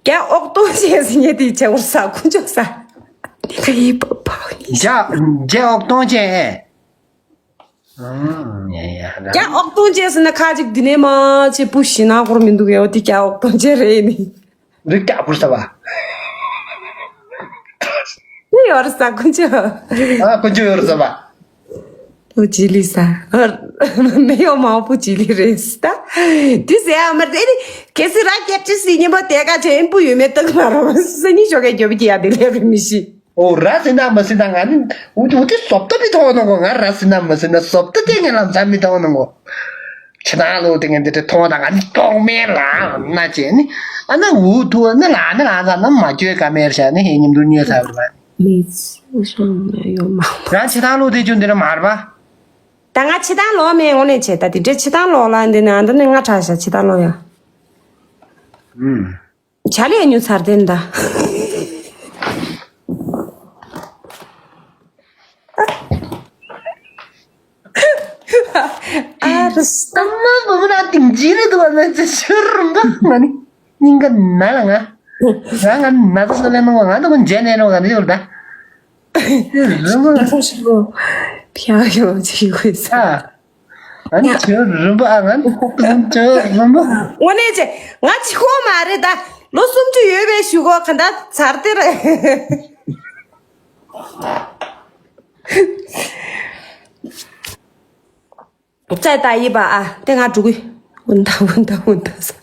རྒྱ་ཨོག་སྟོང་བཅས་སི་ཉེ་དེ་བྱེད་བོར་ས་ཀུན་ཅོག་ས། དེ་ཁ་ཡི་པ་པ་ཡི། རྒྱ་རྒྱ་ཨོག་སྟོང་བཅས་ཨེ། ཨང་། ཡ་ཡ་ཡ། རྒྱ་ཨོག་སྟོང་བཅས་ཟེར་ན་ཁ་ཅིག་འདི་ནས་མ་ཆེ་སྤུ་ཞི་ན་འཁོར་མི་འདུག་ཡ། འོ་དེ་རྒྱ་ཨོག་སྟོང་བཅས་རེད་ནི། རིག་རྒྱ་འཁོར་ས་བ། ནི་ཡོར་ས་ཀུན་ཅོ། ཨ་ཀུན་ཅོ་ཡོར་ས་བ། པུ་ཅི་ལི་ས། མེ་ཡོ་མ་པུ་ཅི་ལི་རེད་ས། དེ་ཟེར་ཡ་མ་རེད་ནི། གལ་སྲིད་ར་སྐྱེད་ཅི་སི་ཉིན་མོ་དེ་ག་ཆེན་པུ་ཡོད་མེད་སྟག་མ་རོ་ས་ནི་ཞོགས་ཀས་རྒྱོབ་ཀྱི་ཡ་དེ་ལས་རུ་མི་ཤི། ཨོ་ར་ཟིན་ན་མ་ཟིན་ན་ང་ནི་འུ་འུ་དེ་སོབ་ཏ་མི་མཐོང་ནོ་གོ། ང་ར་ཟིན་ན་མ་ཟིན་ན་སོབ་ཏ་དེ་ངས་ལམ་སང་མི་མཐོང་ནོ་གོ། ཁྱེད་རང་ལོ་དེ་ངས་འདི་འདྲ་མཐོང་དང་ང་ནི་ལྟོགས་མེད་ལ་ན་བྱས་ནི། ཨ་ན་འུ་ཐུ་ཨ་ན་ལ་ན་ལ་ན་ན་མ་བཅོས་ཀ་མེར་བྱས་ནི་ཧེ་ཉིན་དུ་ཉོས་ཚར་བ། མི་ཚེ་སོང་ན་ཡོད་མ། རང་ཁྱེད་རང་ལོ་དེ་ཅུང་འདི་འདྲ་མར་བ། ད་ང་ཁྱེད་རང་ལོ་མེད་འོ་ནས་བྱས་ད་དེ་འདྲ་ཁྱེད་རང་ལོ་ལ་འདི་ན་འདི་ནས་ང་ཁྲ་ཤ་ཁྱེད་རང་ལོ་ཡ། ཨུམ། བྱ་ལས་ཉུ་ཚར་དེ་འདྲ། ཨ་རུ་སྟ་མ་བུ་མོ་ར་ཏིང་ཇི་རེད་འདུག་ཨ་ན་ཅི་ཤུར་རུམ་པ་ང་ནི་སྙིང་ག་ན་ལ་ང་ང་ང་ན་ཚོ་ལ་ནོ་ང་ད་ཁོ་མཇལ་ནས་ནོ་ང་ནི་ཡོད་ད། རུམ་པ་ཕྱག་ཡོ་ཅི་ཡོད་ས། ཨ། ཨ་ནི་ཁྱོད་རིན་པོ་ཨ་ང་ཁྱོད་རིན་པོ། དངོས་གནས་ཆེ་ང་གཅིག་པོ་མ་རེད་ད། ལོ་སུམ་ཅུ་ཡོད་པའི་གཞུག་གོ་ག་འདྲ་ཚར་དེ་རེད། ཙའི་ད་ཡིན་པ་ཨ་དེ་ང་འགྲོ་གི། འུན་ད་འུན་ད་འུན་ད་ས།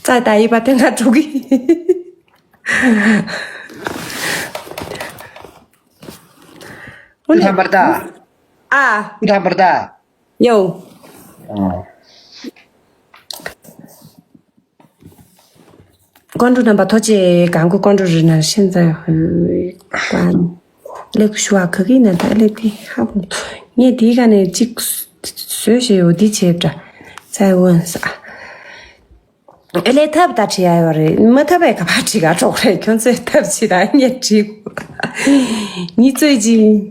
ཙའི་ད་ཡིན་པ་དེ་ང་འགྲོ་གི། འུན་ད་མར་ད། ཨ། འུན་ད་མར་ད། ཡོ། ཨ། ཀོན་ཀྲུ་རྣམ་པ་ཐོ་ཅེ་གང་གུ་ཀོན་ཀྲུ་རི་ན་ཤིན་ཙ་ཧུ་ཀན་ལེགས་ཤོག་ག་གི་ན་ད་ལེ་ཏི་ཧ་གོ། ངས་དེའི་ག་ནས་གཅིག་བཟོས་བྱས་ཡོད་འདི་བྱས་པ་ཙའི་འོན་ས། ཨེ་ལེ་ཐབ་ད་བྲིས་ཡ་ཡོད་རེད། མ་ཐབ་ཨེ་ག་པ་བྲིས་ག་གྲོགས་རེད། ཁྱོད་ཚོས་ཐབ་བྱེད་ད་ངས་བྲིས་གོ། ཉི་ཚོད་ཅིག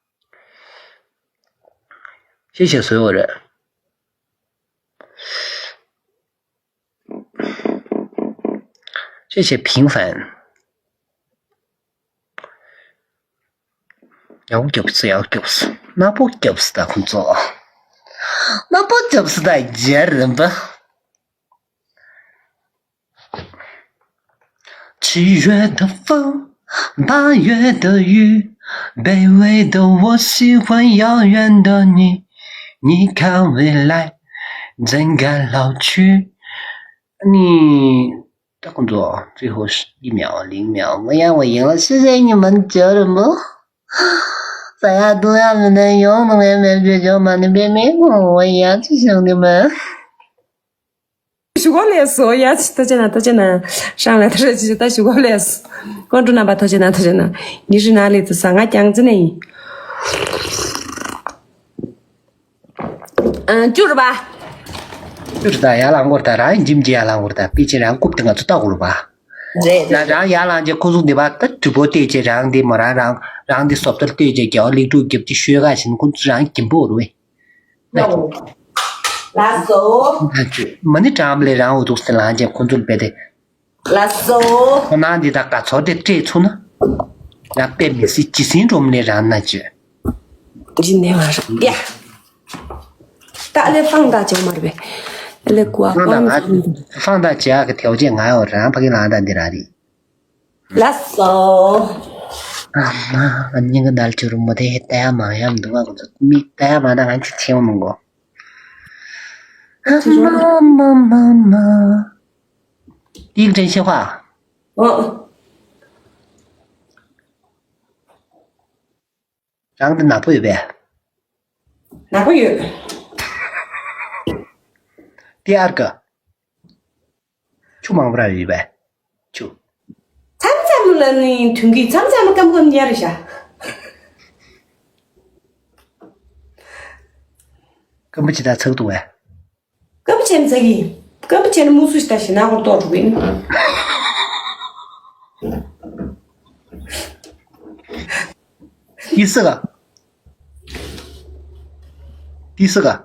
谢谢所有人。谢谢平凡。ཡག་པོ་རྒྱབ་སོང་། ཡག་པོ་རྒྱབ་སོང་། དམའ་པོ་རྒྱབ་སོང་ད་ཁོང་ཚོ། དམའ་པོ་རྒྱབ་སོང་ད་རྒྱལ་རིམ་པ། 七月的风，八月的雨，卑微的我喜欢遥远的你。你看未来正在老去。你，大工作，最后是一秒、零秒，我呀，我赢了，谢谢你们，家人们。ཟ་ཡག་འཐུང་ཡག་མེད་ན་ཡོང་ནི་མེད་མེད་བྱོས་བྱོས་མ་ནི་པེ་མེད་ངོ་བ་ཡག་ཅི་བྱུང་ནི་མ། ཞུ་གོ་ལས་སོ་ཡག་ཅི་ཐ་ཆེ་ན་ཐ་ཆེ་ན་ཧྲང་ལ་ཐ་ཆེ་ད་ཞུ་གོ་ལས་སོ། ཀོན་ཀྲུ་རྣམ་པ་ཐ་ཆེ་ན་ཐ་ཆེ་ན་ཉི་ཧྲི་ན་ལི་ཏུ་ས་ང་ཀྱང་ཙི་ནས་ཡིན། ཨ་ཅུ་རུ་བ། ཅུ་རུ་ད་ཡར་ལངས་སྐོར་ད་རང་ཡིན་འཇིམ་གྱི་ཡར་ལངས་སྐོར་ད་པི་ཅི་རང་རྐུབ་དེ་ང་ཚོ་ལྟ་དགོས་རུ་བ། རེད་ན་རེད། རང་ཡར་ལངས་རྗེས་ཁོ་ཚོ་འདི་བ་ད་དྲི་པོ་བལྟས་རྗེས་རང་འདི་མོ་རང་རང་རང་འདི་སོབ་ཏར་བལྟས་རྗེས་རྒྱལ་བ་ལེགས་གྲུབ་རྒྱབ་ཀྱི་ཤོད་ག་བཞིན་ཁོ་ཚོ་རང་གྱིན་པོ་རུ་བས། ལགས་སོ། མ་ནི་གྲང་མ་ལས་རང་འུ་ཐུག་སེ་ལངས་རྗེས་ཁོ་ཚོ་ལ་བལྟས་ཏེ། ལགས་སོ། ཁོ་ན་འདི་དག་ག་ཚོར་ཏེ་སྤྲད་ཚུགས་ན། ཡང་དཔེ་མི་སྲིད་ཇི་སྲིད་འགྲོ་མི་ནས་རང་ན་བཅོས། ཇི་ནས་མ་ར་ཡ། ད་ལེ་ཧྥང་ད་ཅང་མ་རེད་པས། ལེ་ཀུ་ཨ་ཧྥང་ད་ང་ཧྥང་ད་ཇ་གི་ཐེའུ་ཅེ་ང་ཡོད་རང་ཕ་གི་ལང་ད་འདི་ར་རེད། ལགས་སོ། ཨ་མ་ཨ་མྱི་གི་ནལ་ཆུ་རུ་མོ་དེ་ལྟ་ཡ་མང་ཡ་མི་འདུག་ང་ཁོ་ཚོ་མིག་ལྟ་ཡ་མང་ད་ང་ཅི་ཆེ་བ་མི་འགོ། ཨ་མ་མ་མ་མ། ཏིག་ཅན་ཤེ་ཧ། ཨོ། རང་འདི་ནག་པོ་ཡོད་པས། ནག་པོ་ཡོད། ཏི་ཨར་ཀ་ཆུ་མང་པོ་ར་ཡོད་པས། ཆུ། མཚམས་མཚམས་ལ་ནི་དུང་གི་མཚམས་མཚམས་ལ་སྐམ་སྐམ་ཉར་བཞག་སྐམ་པོ་ཇི་ལྟར་ཚགས་འདུག་པས། སྐམ་པོ་བྱས་ན་ཚ་གི། སྐམ་པོ་བྱས་ན་མུ་སུ་ཞིག་ད་ཞེ་ན་སྐོར་ཏོག་འགྲོ་གི་ཡིན། ཏི་སི་ག་ཏི་སི་ག་ཨུ།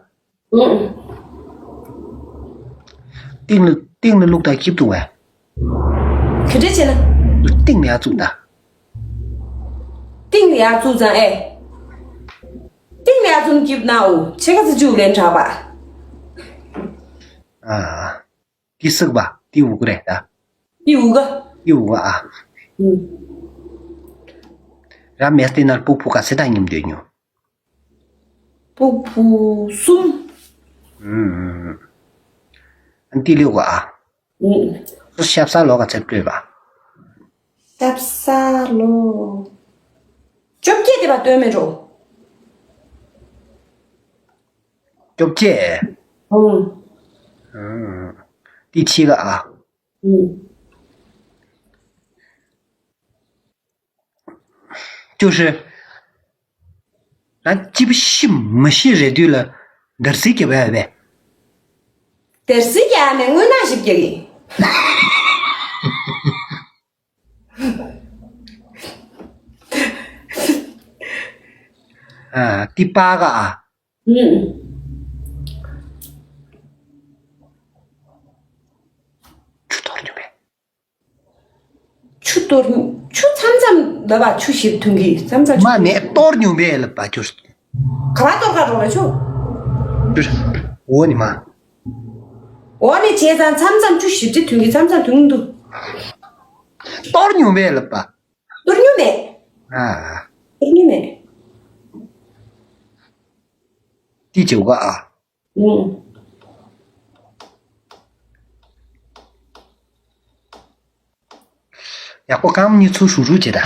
ཏིང་ལ་ཏིང་ལ་ལུག་དང་སྐྱིབ་འདུག་པས། ག་འདྲ་བྱས་ན། ཏིང་ལ་ཡར་བཙུགས་ད། ཏིང་ལ་ཡར་བཙུགས་ཙང་ཨེ། ཏིང་ལ་ཡར་བཙུགས་སྐྱིབ་ན་འུ་ཆེ་ག་ཚ་ཅུ་ལེན་དྲག་པ། ཨ། ཏི་སི་ག་པ་ཏི་འུ་ག་རེད་ད། ཏི་འུ་ག་ཏི་འུ་ག་ཨ། ཨུ། ར་མེ་སྟེ་ན་སྤུ་ཕུ་ག་སེ་ད་ཉིམ་འདོད་ཉོ། སྤུ་ཕུ་གསུམ། ཨུ། ཏི་ལི་ག་ཨ། ཨུ། ཤབ་ས་ལོ་ག་ཚེ་སྤྲོད་པ། ཤབ་ས་ལོ། བཅོ་བརྒྱད་དེ་བ་སྟོན་མེད་འགྲོ། བཅོ་བརྒྱད། ཨུ། ཏི་ཆི་ག་ཨ། ཨུ། ཅོ་ཧྲི། ང་ཅི་བ་ཤི་མ་ཤི་རེད་དུས་ལ་འདར་སིག་རྒྱབ་ཡ་བས། འདར་སིག་རྒྱག་ནས་དངོས་གནས་ཞིབ་རྒྱག་གི། ཨ་ཏི་པ་ག་ཨ། ཨུ། ཆུ་གཏོར་རྒྱུ་མེད། ཆུ་གཏོར་ཆུ་མཚམས་མཚམས་ལབ་པ་ཆུ་ཞིབ་ཐུང་གི་མཚམས་མཚམས་མ་ནས་གཏོར་མྱོང་བས་ལབ་པ་ཁྱོད། ག་བ་གཏོར་ག་རོགས་ལ་ཆུ། འོ་ནི་མ། འོ་ནི་བྱས་ཙང་མཚམས་མཚམས་ཆུ་ཞིབ་ཅིག་ཐུང་གི་མཚམས་མཚམས་ཐུང་འདུག་གཏོར་མྱོང་བས་ལབ་པ། གཏོར་མྱོང་མེད། ཨ། གཏོར་མྱོང་མེད། ཏི་ཅོ་ག་ཨ། ཨུ། ཡག་པོ་རྐང་གཉིས་ཚུར་ཧྲུག་ཧྲུག་བྱེད་ད།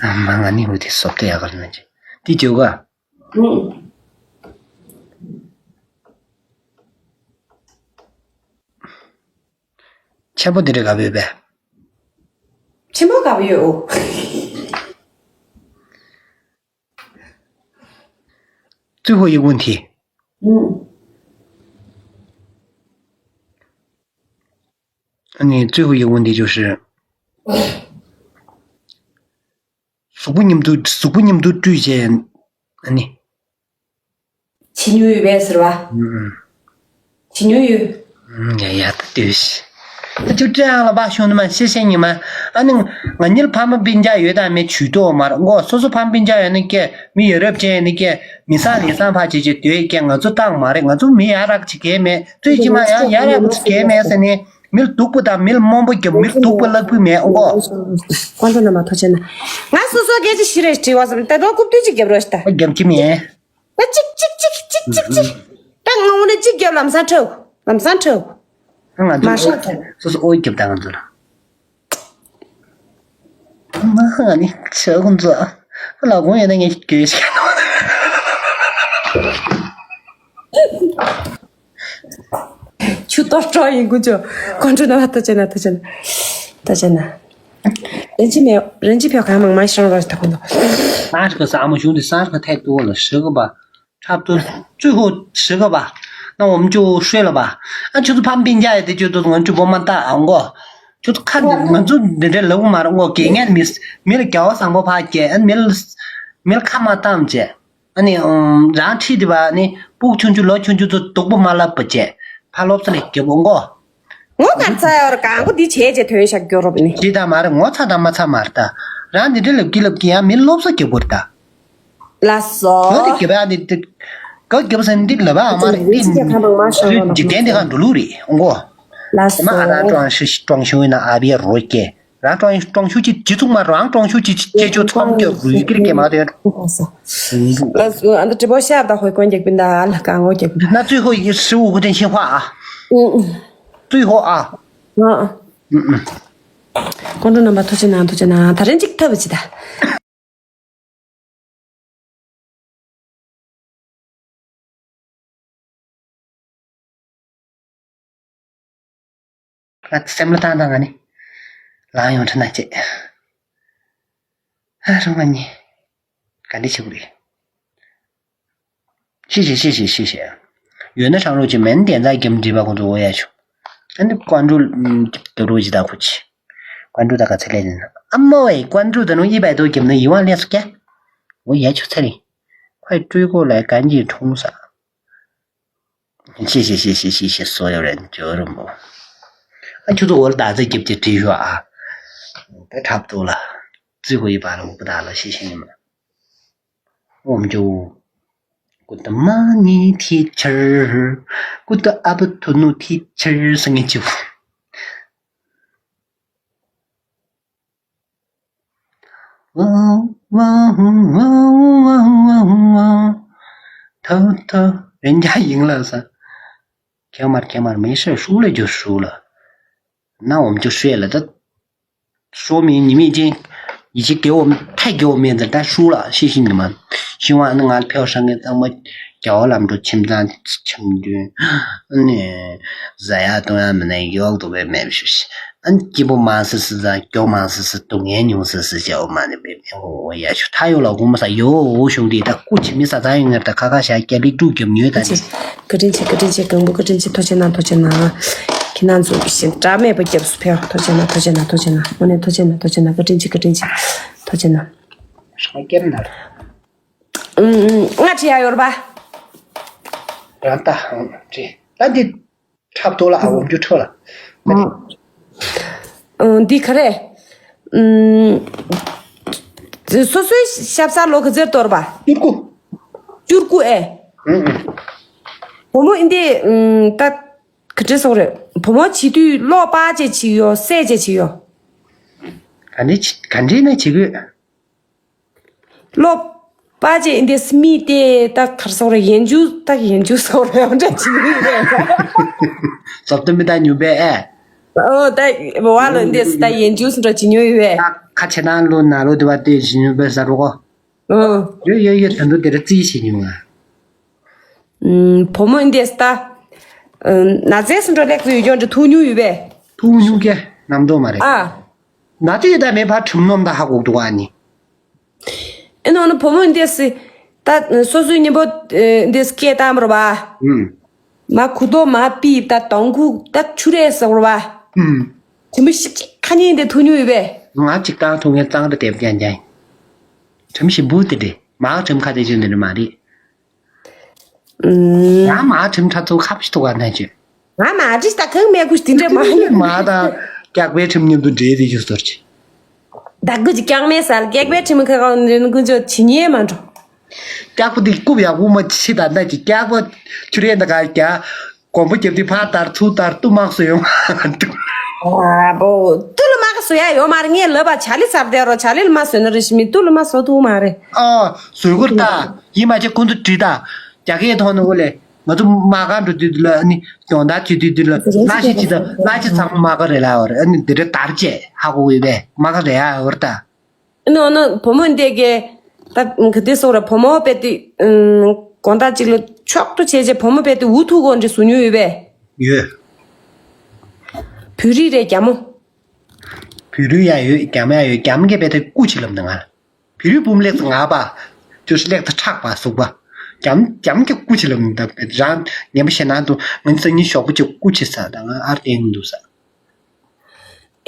ཨ་མ་ང་ནི་འུ་དེ་སོབ་ཏེ་ཡག་ག་ལ་ན་ཅི། ཏི་ཅོ་ག་ཨུ། ཆེན་པོ་འདི་འདྲ་ག་བོད་པས། ཆེན་པོ་ག་བོད་ཡོད་འོ།最后一个问题。嗯。 ཨ་ནི་最后一个问题就是། གཟུགས་པོ་མཉམ་དུ་གཟུགས་པོ་མཉམ་དུ་སྤྲུལ་བྱས། ཨ་ནི། བྱེད་མྱོང་ཡོད་པས་ཟེར་བ། ཨུམ། བྱེད་མྱོང་ཡོད། ཨུམ། ཡ་ཡ་ད་ལྟོས་ཤི། ད་ཅུ་ཀྲེ་ཨང་ལ་བ་ཤོང་ནི་མ་ཤེས་ཤེས་ཉི་མ། ཨ་ནི་ང་གཉིས་ལ་ཕ་མ་སྤུན་ཀྱག་ཡོད་དང་མེད་ཇུས་གཏོགས་མ་རེད་མགོ་སོ་སོ་ཕ་མ་སྤུན་ཀྱག་ཡོད་ནི་སྐད་མི་ཡ་རབས་ཅན་ཡོད་ནི་སྐད་མི་སང་ལི་སང་ཕ་བྱེད་བྱེད་སྡོད་སྐད་ང་ཚོ་བཏང་མ་རེད་ང་ཚོ་མི་ཡ་རབས་ཅིག་གས་མེད་ཙུས་ཅི་མ་ཡང་ཡ་རབས་ཅིག་གས་མེད་ཟེར་ནི། མི་ལ་སྡུག་པོ་དང་མི་ལ་རྨོངས་པོ་རྒྱབ་མི་ལ་སྡུག་པོ་ལག་པི་མེད་ཨོ་གོ། ཀོན་ཏོ་ན་མ་ཐོ་ཆེ་ན། ང་སོ་སོ་སྐད་ཆ་ཞིག་རེ་དྲི་བ་བསམ་ད་རོ་རྐུབ་སྟོད་ཅིག་རྒྱབ་རོགས་ཤིག་ད། རྒྱབ་ཀྱི་མེད། ད་ཅིག་ཅིག་ཅིག་ཅིག་ཅིག་ཅིག་ད་ང་འོ་ན་ཅིག་རྒྱབ་ལམ་སང་ཁྲབ་ལམ་སང་ཁྲབ། ང་ཚོ་མ་ཤོག་ད། སོ་སོ་ཨོ་རྒྱབ་ད་ང་ཚོ་ལ། མ་ཧ་ནི་ཆ་ཀུན་ཚོ། ལ་དགོངས་ཡོད་ན་ངས་གྱོད་ཤ་ནོ། ཆུ་ཏོག་ཏོག་ཡིན་ཀུ་ཅོ། ཀོང་ཀྲུའུ་རྣམ་པ་ཐུགས་རྗེ་གནང་། ཐུགས་རྗེ་གནང་། ཐུགས་རྗེ་གནང་། རིན་ཆེན་མེ། རིན་ཆེན་ཕོ་གང་མང་མང་ཞིག་རང་རོགས་ཞིག་ད་ཁོང་དུ། སང་ཧྲི་ཁ་ས་ཨ་མ་གཞུང་དེ་སང་ཧྲི་ཁ་ཐད་ཏུ་ལ་ཧྲི་ཁ་པ། འཁྲབ་སྟོན་ཚུད་ཧོ་ཧྲི་ཁ་པ། ན་འོམ་ཅུ་ཧྲེ་ལ་པ། ཨ་ཆུ་ཚོད་ཕམ་པིན་ཅ་ཡ་དེ་ཆུ་ཚོད་ང་ཆུ་བོ་མ་ཏ་ཨང་གོ། ཆུ་ཚོད་ཁ་འདི་ང་ཚོ་འདི་འདྲའི་ལ་འུ་མ་ར་ངོ་དགེ་ངན་མི་མི་ལ་རྒྱ་བ་བཟང་པོ་ཕ་སྐྱེ་ཨ་མི་ལ་མི་ལ་ཁ་མ་བཏང་བྱས། ཨ་ནི་ཨུམ། རང་ཁྲིད་དེ་བ་ནི་སྤུག་ཆུང་ཆུང་ལོ་ཆུང་ཆུང་ཚོ་སྡུག་པོ་མ་ལབ་པ་བྱས། ཕ་སློབ་གསོ་ལས་རྒྱབ་འོང་གོ། ངོ་གར་ཚ་ཡོར་གང་གོ་འདི་བྱས་བྱས་ཐོན་ཤག་སྐྱོ་རོབ་ནི། ཅི་ད་མ་རེད། ངོ་ཚ་དང་མ་ཚ་མ་རེད་ད། རང་འདི་འདྲ་ལབ་ཀི་ལབ་ཀི་ཡང་མི་སློབ་གསོ་རྒྱབ་དགོས་རེད་ད། ལ་སོ། ག་འདི་རྒྱབ་ཡ་འདི་འདི། ག་རྒྱབ་ས་འདི་ལབ་ཨ་མ་རེད་འདི། འཇིག་རྟེན་འདི་གང་འགྲོ་ལུགས་རེད་འོང་གོ། ལ་སོ། མ་ཨ་རང་ཀྲོང་ཤུ་ཀྲོང་ཤུ་ཡིན་ན་ཨ་བི་རོ་སྐྱེ། རང་ཀྲོང་ཀྲོང་ཤུ་ཅི་ཅི་ཚུགས་མ་རང་ཀྲོང་ཤུ་ཅི་ཅི་ཅི་ཅོ་ཚོམ་སྐྱོ་རུས་ཀིར་ཀེ་མ་དེ། ལ་སུ་ཨ་འདི་ཀྲི་པོ་ཤ་ད་ཧོꯏ་ཀོན་རྒྱག་པིན་ད་ཨ་ལ་ཀ་ངོ་རྒྱག་པིན། ན་ཙུའི་ཧོ་ཡི་ཧྲི་ཝུ་གུ་ཏན་ཤིན་ཧྭ་ཨ། ཙུའི་ཧོ་ཨ། ཨ། ཀོང་ཀྲུའུ་རྣམ་པ་ཐུགས་རྗེ་གནང་། ཐུགས་རྗེ་གནང་། ད་རིང་གཅིག་ཐབས་ཅི་ད། ང་སེམས་ལ་བཏང་བཏང་ང་ནི་ལངས་ཡོང་ཁྲ་ན་བྱེད། ཨ་རང་ང་ནི་ག་འདྲ་བྱེད་དགོས་རེད། ཤེས་ཤེས་ཤེས་ཤེས་ཤེས་ཤེས། ཡོད་ན་ཧྲང་རོགས་ཀྱི་མེན་དེ་ཚ་རྒྱམ་འདྲིས་པ་ཁོང་ཚོ་འོ་ཡ་ཆུ། ཨ་ནི་ཀོན་ཀྲུ་རྒྱབ་རོགས་ཀྱི་ད་ཁུ་ཆི། ཀོན་ཀྲུ་ད་ག་ཚེ་ལས་ནི་ཨ་མོ་ཨེ་ཀོན་ཀྲུ་ད་ནུ་ཡི་བའི་དོ་རྒྱབ་ན་ཡི་བ་ལས་སུ་ཀྱ། འོ་ཡ་ཆུ་ཚ་རིང་། ཁོའི་སྤྲུལ་སྐུ་ལ་གན་གྱི་འཁྲུངས་ས། ཤེས་ཤེས་ཤེས་ཤེས་ཤེས་ཤེས་སོ་ཡོ་རེད་ཇོ་རུ་མོ། ཨ་ཁྱོད་ཚོ་འོ་ལ་ད་ཚེ་རྒྱབ་ཀྱི་བྲིས་ཤོག་ཨ། དེ་འཁྲབ་ཏུ་ལ། རྩིས་ཁོ་ཡི་བ་ལ་འུ་པ་ད་ལ་ཤེས་ཤེས་ཉི་མ། ཨོམ་ཇོ། ཀུ་ཏ་མ་ནི་ཐི་ཆར། ཀུ་ཏ་ཨ་བུ་ཐུ་ནུ་ཐི་ཆར་སང་ངེ་ཅིའུ། ཐོ་ཐོ་རེན་ཇ་ཡིང་ལ་ས། ཁྱེད་མར་ཁྱེད་མར་མེ་ཤ་ཧྲུག་ལ་རྒྱུ་ཧྲུག་ལ། ན་འོམ་ཅོ་ཧྲེ་ལ་ད། ཧྲོ་མིན་ཉི་མིག་ཅན། ཡི་ཅི་གེ་འོ་ཐའི་གེ་འོ་མེད་ད་ད་ཧྲུ་ལ་ཤི་ཤི་ཉི་མ། ཤི་བ་ནི་ང་ལ་ཕེའོ་ཧྲང་གི་ཚང་མ་རྒྱ་བ་ལམ་འགྲོ་ཁྱིམ་ཚང་ཁྱིམ་མདུན། ཨ་ནི། ཟ་ཡ་བཏུང་ཡ་མི་ནས་ཡོག་ཏུ་བས་མེད་ཤི་ཤི། ཨ་ནི་སྐྱིད་པོ་མང་སི་སི་ཙང་སྐྱོ་མང་སི་སི་སྡུག་བསྔལ་ཉུང་སི་སི་བྱ་བ་མ་ནི་བས་མེད་འོ་ཡ་ཤུ་ཐ་ཡོ་ལ་དགོང་མོ་ས་ཡོ་འོ་ཤུང་དི་ད་སྐུ་ཆི་མི་ས་ཚང་ཡོང་ངེར་ད་ཁ་ཁ་ཤ་སྐྱ་ལིག་ཀྲུག་རྒྱབ་ཉོས་ད་ནི། བཀའ་དྲིན་ཆེ། བཀའ་དྲིན་ཆེ། གང་པོ་བཀའ་དྲིན་ཆེ། ཐུགས་རྗེ་གནང་། ཐུགས་རྗེ་གནང་། ཁྱེད་རང་ཚོ་ཞེ་དྲག་མེད་པ་སྐྱབས་སུ་ཕེབས། ཐུགས་རྗེ་གནང་། ཐུགས་རྗེ་གནང་། ཐུགས་རྗེ་གནང་། དངོས་གནས་ཐུགས་རྗེ་གནང་། ཐུགས་རྗེ་གནང་། བཀའ་དྲིན་ཆེ། བཀའ་དྲིན་ཆེ། ཐུགས་རྗེ་གནང་། ཧྲང་སྐྱབས་ན། ཨུམ་ཨུམ། ང་བྲིས་ཡ་ཡོད་རེད་པ། རང་ལྟ་ཧང་བྲིས་ད་འདི་འཁྲབ་ཐོག་ལ་ཨ་འོམ་རྒྱུ་འཕྲོ་ལ། ཨུམ། འདི་ག་རེ། ཨུམ། སོ་སོའི་ཞབས་སར་ལོ་ག་ཚོད་གཏོར་པ། བཅུ་དགུ། བཅུ་དགུ་ཨེ། ཨུམ་ཨུམ། བུ་མོ་ཨིན་དེ་ཨུམ་ད། ག་འདྲ་སོགས་རེད། བུ་མོ་བྱེད་དུས་ལོག་པ་ཅེ་བྱེད་ཡོ་སེ་ཅེ་བྱེད་ཡོ། ག་འདྲ་བྱེད་ག་འདྲ་ན་བྱེད་དགོས། ལོག་པ་ཅེ་ཨིན་དེ་སི་མི་དེ་ད་གར་སོགས་རེད། ཡན་ཇུ་ད་ཡན་ཇུ་སོགས་རེད། འོ་འདྲ་བྱེད་ཀྱི་རེད། སོབ་ཏུ་མི་ད་ཉུ་བེ་ཨེ། ཨོ་ད་བ་ལོ་ཨིན་དེ་སི་ད་ཡན་ཇུ་སི་འདྲ་བྱེད་ཉོ་ཡོད་བས། ཁ་ཆེ་ན་ལོ་ན་ལོ་དེ་བ་དེ་བྱེད་ཉུ་བེ་ས་རོ་གོ། ཨོ། ཡོ་ཡོ་ཡོ་ད་འདུ་དེ་ར་རྩིས་བྱེད་ཉུ་ང་། ཨུམ། བུ་མོ་འདི་ད། ཨུམ། ན་ཚའི་སུ་འགྲོ་ལེགས་སུ་ཡོད་ཀྱང་འདྲ་ཐུག་ཉུང་ཡོད་པས། ཐུག་ཉུང་ཀྱེ་རྣམ་རྟོག་མ་རེད། ཨ། ན་ཚའི་ད་མེད་པར་ཁྲིམས་ནོམ་ད་ཧ་གོ་འདུག་ཨ་ནི། ཨེ་ནོ་ནོ་བུ་མོ་འདི་སི། ད་སོ་སོའི་ཉིན་པོ་འདི་སི་སྐད་བཏང་མ་རོ་བ། ཨུམ། མ་ཁུ་ཏོ་མ་པི་ད་དོང་ཁུ་ད་ཆུ་རེ་ཟེར་བ། ཨུམ། ཁུ་མི་ཤི་ཅི་ཁ་ཉིན་འདི་ཐུག་ཉུང་ཡོད་པས། ང་ཅིག་བཏང་ཐུག་ངས་གཙང་རེ་དེབ་ཀྱང་ཀྱང་། ཁྲིམས་ཤིག་འབུ་དེ་འདྲེ་མ་ཁྲིམས་ཁ་དེ་ཅུ་འདི་འདྲ་མ་རེད། ཨུམ། ང་མ་ཁྲིམས་ཁྲ་ཚོ་ཁ་བྱི་ཐུག་ག་ན་ཅི། ང་མ་བྲིས་ད་གང་མེད་ཁུ་དེ་འདྲ་མ་ཡིན། མ་ད་སྐྱག་པའི་ཁྲིམས་མཉམ་དུ་འདྲེས་དེ་ཞུ་ཟེར་ཅི། ད་གུ་ཅི་སྐྱག་མེད་ཟེར་སྐྱག་པའི་ཁྲིམས་ཁ་ཁ་འདྲེན་ཀུན་ཅོ་ཇི་ཉེ་མ་འགྲོ། སྐྱག་པ་དེ་རྐུབ་ཡག་པོ་མ་ཆི་ད་ད་ཅི་སྐྱག་པ་ཆུ་རེ་ད་ག་རྒྱ་གོམ་པ་རྒྱབ་དེ་ཕར་དར་ཚུར་དར་ཏུ་དམག་སུ་ཡོང་། ཨ་བོ། ཏུ་ལ་མ་ག་སུ་ཡ་ཡོ་མ་རེད། ངས་ལབ་པ་ཆ་ལི་ཚར་དེ་རོ་ཆ་ལི་ལ་མ་སོན་ན་རེ་ཞི་མི་ཏུ་ལ་མ་སོ་ཐུ་མ་རེད། ཨ་སུ་གུར་ད་ཡིན་མ་ཆེ་ཀུན་ཏུ་བྲིས་ད་རྒྱ་སྐད་ཐོག་ནས་འོ་ལེ། ང་ཚོ་མ་ག་འགྲོ་དུས་དུས་ལ་ཨ་ནི་སྦྱོང་བརྡར་བྱེད་དུས་དུས་ལ་ལ་ཤི་ཅི་དང་ལ་ཤི་ཚང་མ་མ་ག་རེད་ལ་བར་ཨ་ནི་འདི་རེ་དར་བྱས་ཧ་གོ་ཡོད་པས་མ་ག་རེད་ཨ་བར་ད། ཨ་ནི་ཨ་ནི་བུ་མོ་འདི་གས་ ད་ག་དེ་སོགས་ར་བུ་མོ་དཔེ་དེ་དགོང་དག་ཅིག་ལ་མཆོག་ཏུ་བྱས་རྗེས་བུ་མོ་དཔེ་དེ་འུ་ཐུག་གོ་འདྲི་བཟོ་མྱོང་ཡོད་པས། ཡོད། བོད་རིགས་རེད་རྒྱ་མོ། བོད་རིགས་ཡང་ཡོད། རྒྱ་མོ་ཡང་ཡོད། རྒྱ་མོ་གི་དཔེ་དེ་སྐུ་ཆེ་ལབ་ནི་ང་། བོད་རིགས་བུ་མོ་ལེགས་ཚེ་ང་པ། ཅོ་ཤི་ལེགས་ཚེ་ཁྲག་པ་གཟུགས་པ། རྒྱ་མོ་རྒྱ་མོ་གི་སྐུ་ཆེ་ལབ་ནི་ད་རང་ངན་པ་བཤད་ན་འདུག་ང་ཚོ་གཉིས་ཞོགས་པ་ཅིག་སྐུ་ཆེ་ས་ད་ང་ཨར་བསྟན་འདུག་ས།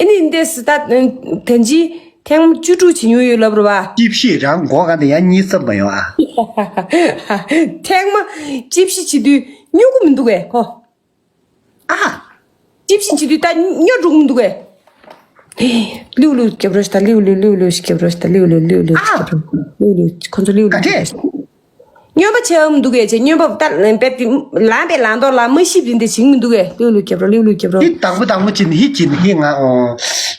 ཨེ་ནི་འདི་སི་ད་དེ་འཇི་ཐེངས་མ་བཅུ་དྲུག་བྱེད་མྱོང་ཡོད་ལབ་རེད་བ། ཅིབ་ཤི་རང་མགོ་ག་འདི་ཡང་གཉིད་སད་མ་ཡོང་ཨ། ཐེངས་མ་ཅིབ་ཤི་བྱེད་དུས་སྨྱོ་གི་མི་འདུག་གས་ཁོ། ཨ། ཅིབ་ཤི་བྱེད་དུས་ད་སྨྱོ་འགྲོ་གི་མི་འདུག་གས། ལིའུ་ལིའུ་རྒྱབ་རོགས་ཤིག་ད་ལིའུ་ལིའུ་ལིའུ་ལིའུ་ཞིག་རྒྱབ་རོགས་ཤིག་ད་ལིའུ་ལིའུ་ལིའུ་ལིའུ་ཞིག་ཨ། རྒྱབ་རོགས་ལིའུ་ལིའུ་ཁོ་ཚོ་ལིའུ་ག་ལིའུ་འདྲེ། རྒྱབ་རོགས། སྨྱོན་པ་ཆེ་བ་མི་འདུག་གས་ཅེས་སྨྱོན་པ་ད་ལན་པེབ་ཀྱི་ལམ་པའི་ལང་ཏོག་ལ་མ་ཤི་བ་འདི་འདྲ་བྱེད་ཀྱི་མི་འདུག་གས། ལིའུ་ལིའུ་རྒྱབ་རོགས་ལིའུ་ལིའུ་རྒྱབ་རོགས། འདི་དང་པོ་དང་པོ་ཅིག་ནི་ཧི་ཅིག་ནི་ཧི་ང་ཨོ་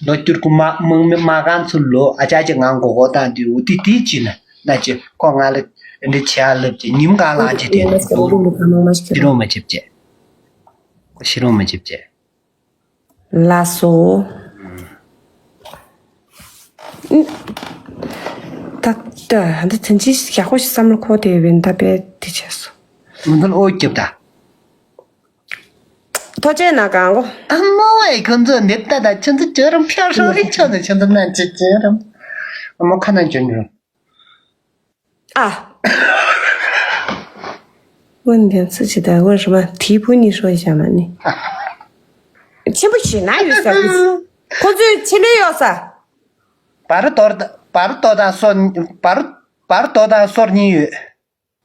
ལོ་སྐྱུར་ཀུ་མ་མང་མི་མ་གང་ཚུལ་ལོ་ཨ་ཅག་ཅིག་ང་མགོ་སྐོར་བཏང་དུས་འུ་ཏི་ཏི་ཅིག་ན་ན་ཅི་ཁོ་ང་ལ་འདི་བྱེད་ཨ་ལབ་ཅིག་ཉིམ་གང་ལ་ཅིག་དེ་ལིའུ་ལིའུ་ག་མང་མ་ཤི་རྒྱབ་རོགས་མ་བྱེད་བྱེད་ཁོ་ཤི་རོགས་མ་བྱེད་བྱེད། ལགས་སོ། ད་ད་འདི་དོན་ཆེན་ཞིག་ཡག་པོ་ཞིག་བསམ་བློ་འཁོར་བསྡད་ཡོད་པས་ད་དཔེ་དེ་བྱས་སོ། ང་ཚོ་ལ་ཨོ་རྒྱབ་ད། ཐོ་ཅན་ན་གང་གོ། ཨ་མོ་ཨེ་ཁོ་ཚོ་འདི་ལྟ་ད་ཁྱོད་ཚོ་ཇོ་རམ་ཕྱག་ཧྲོ་རི་ཁྱོད་ཚོ་ཁྱོད་ཚོ་ན་ཅི་ཇོ་རམ། ཨ་མོ་ཁ་ན་ཇོ་ཉོ། ཨ། འོན་ཏེ་སུ་ཅི་ད་འོན་རི་མ་དེའི་བུ་གཉིས་ཧྲོ་བཞག་མ་ནི། ཆེན་པོ་ཞིག་ན་ཡོད་ས་གི། ཁོ་ཚོའི་ཆེ་ལོས་ཡོད་ས། བར་དོར་བར་དོ་དང་སོར་བར་བར་དོ་དང་སོར་གཉིས་ཡོད།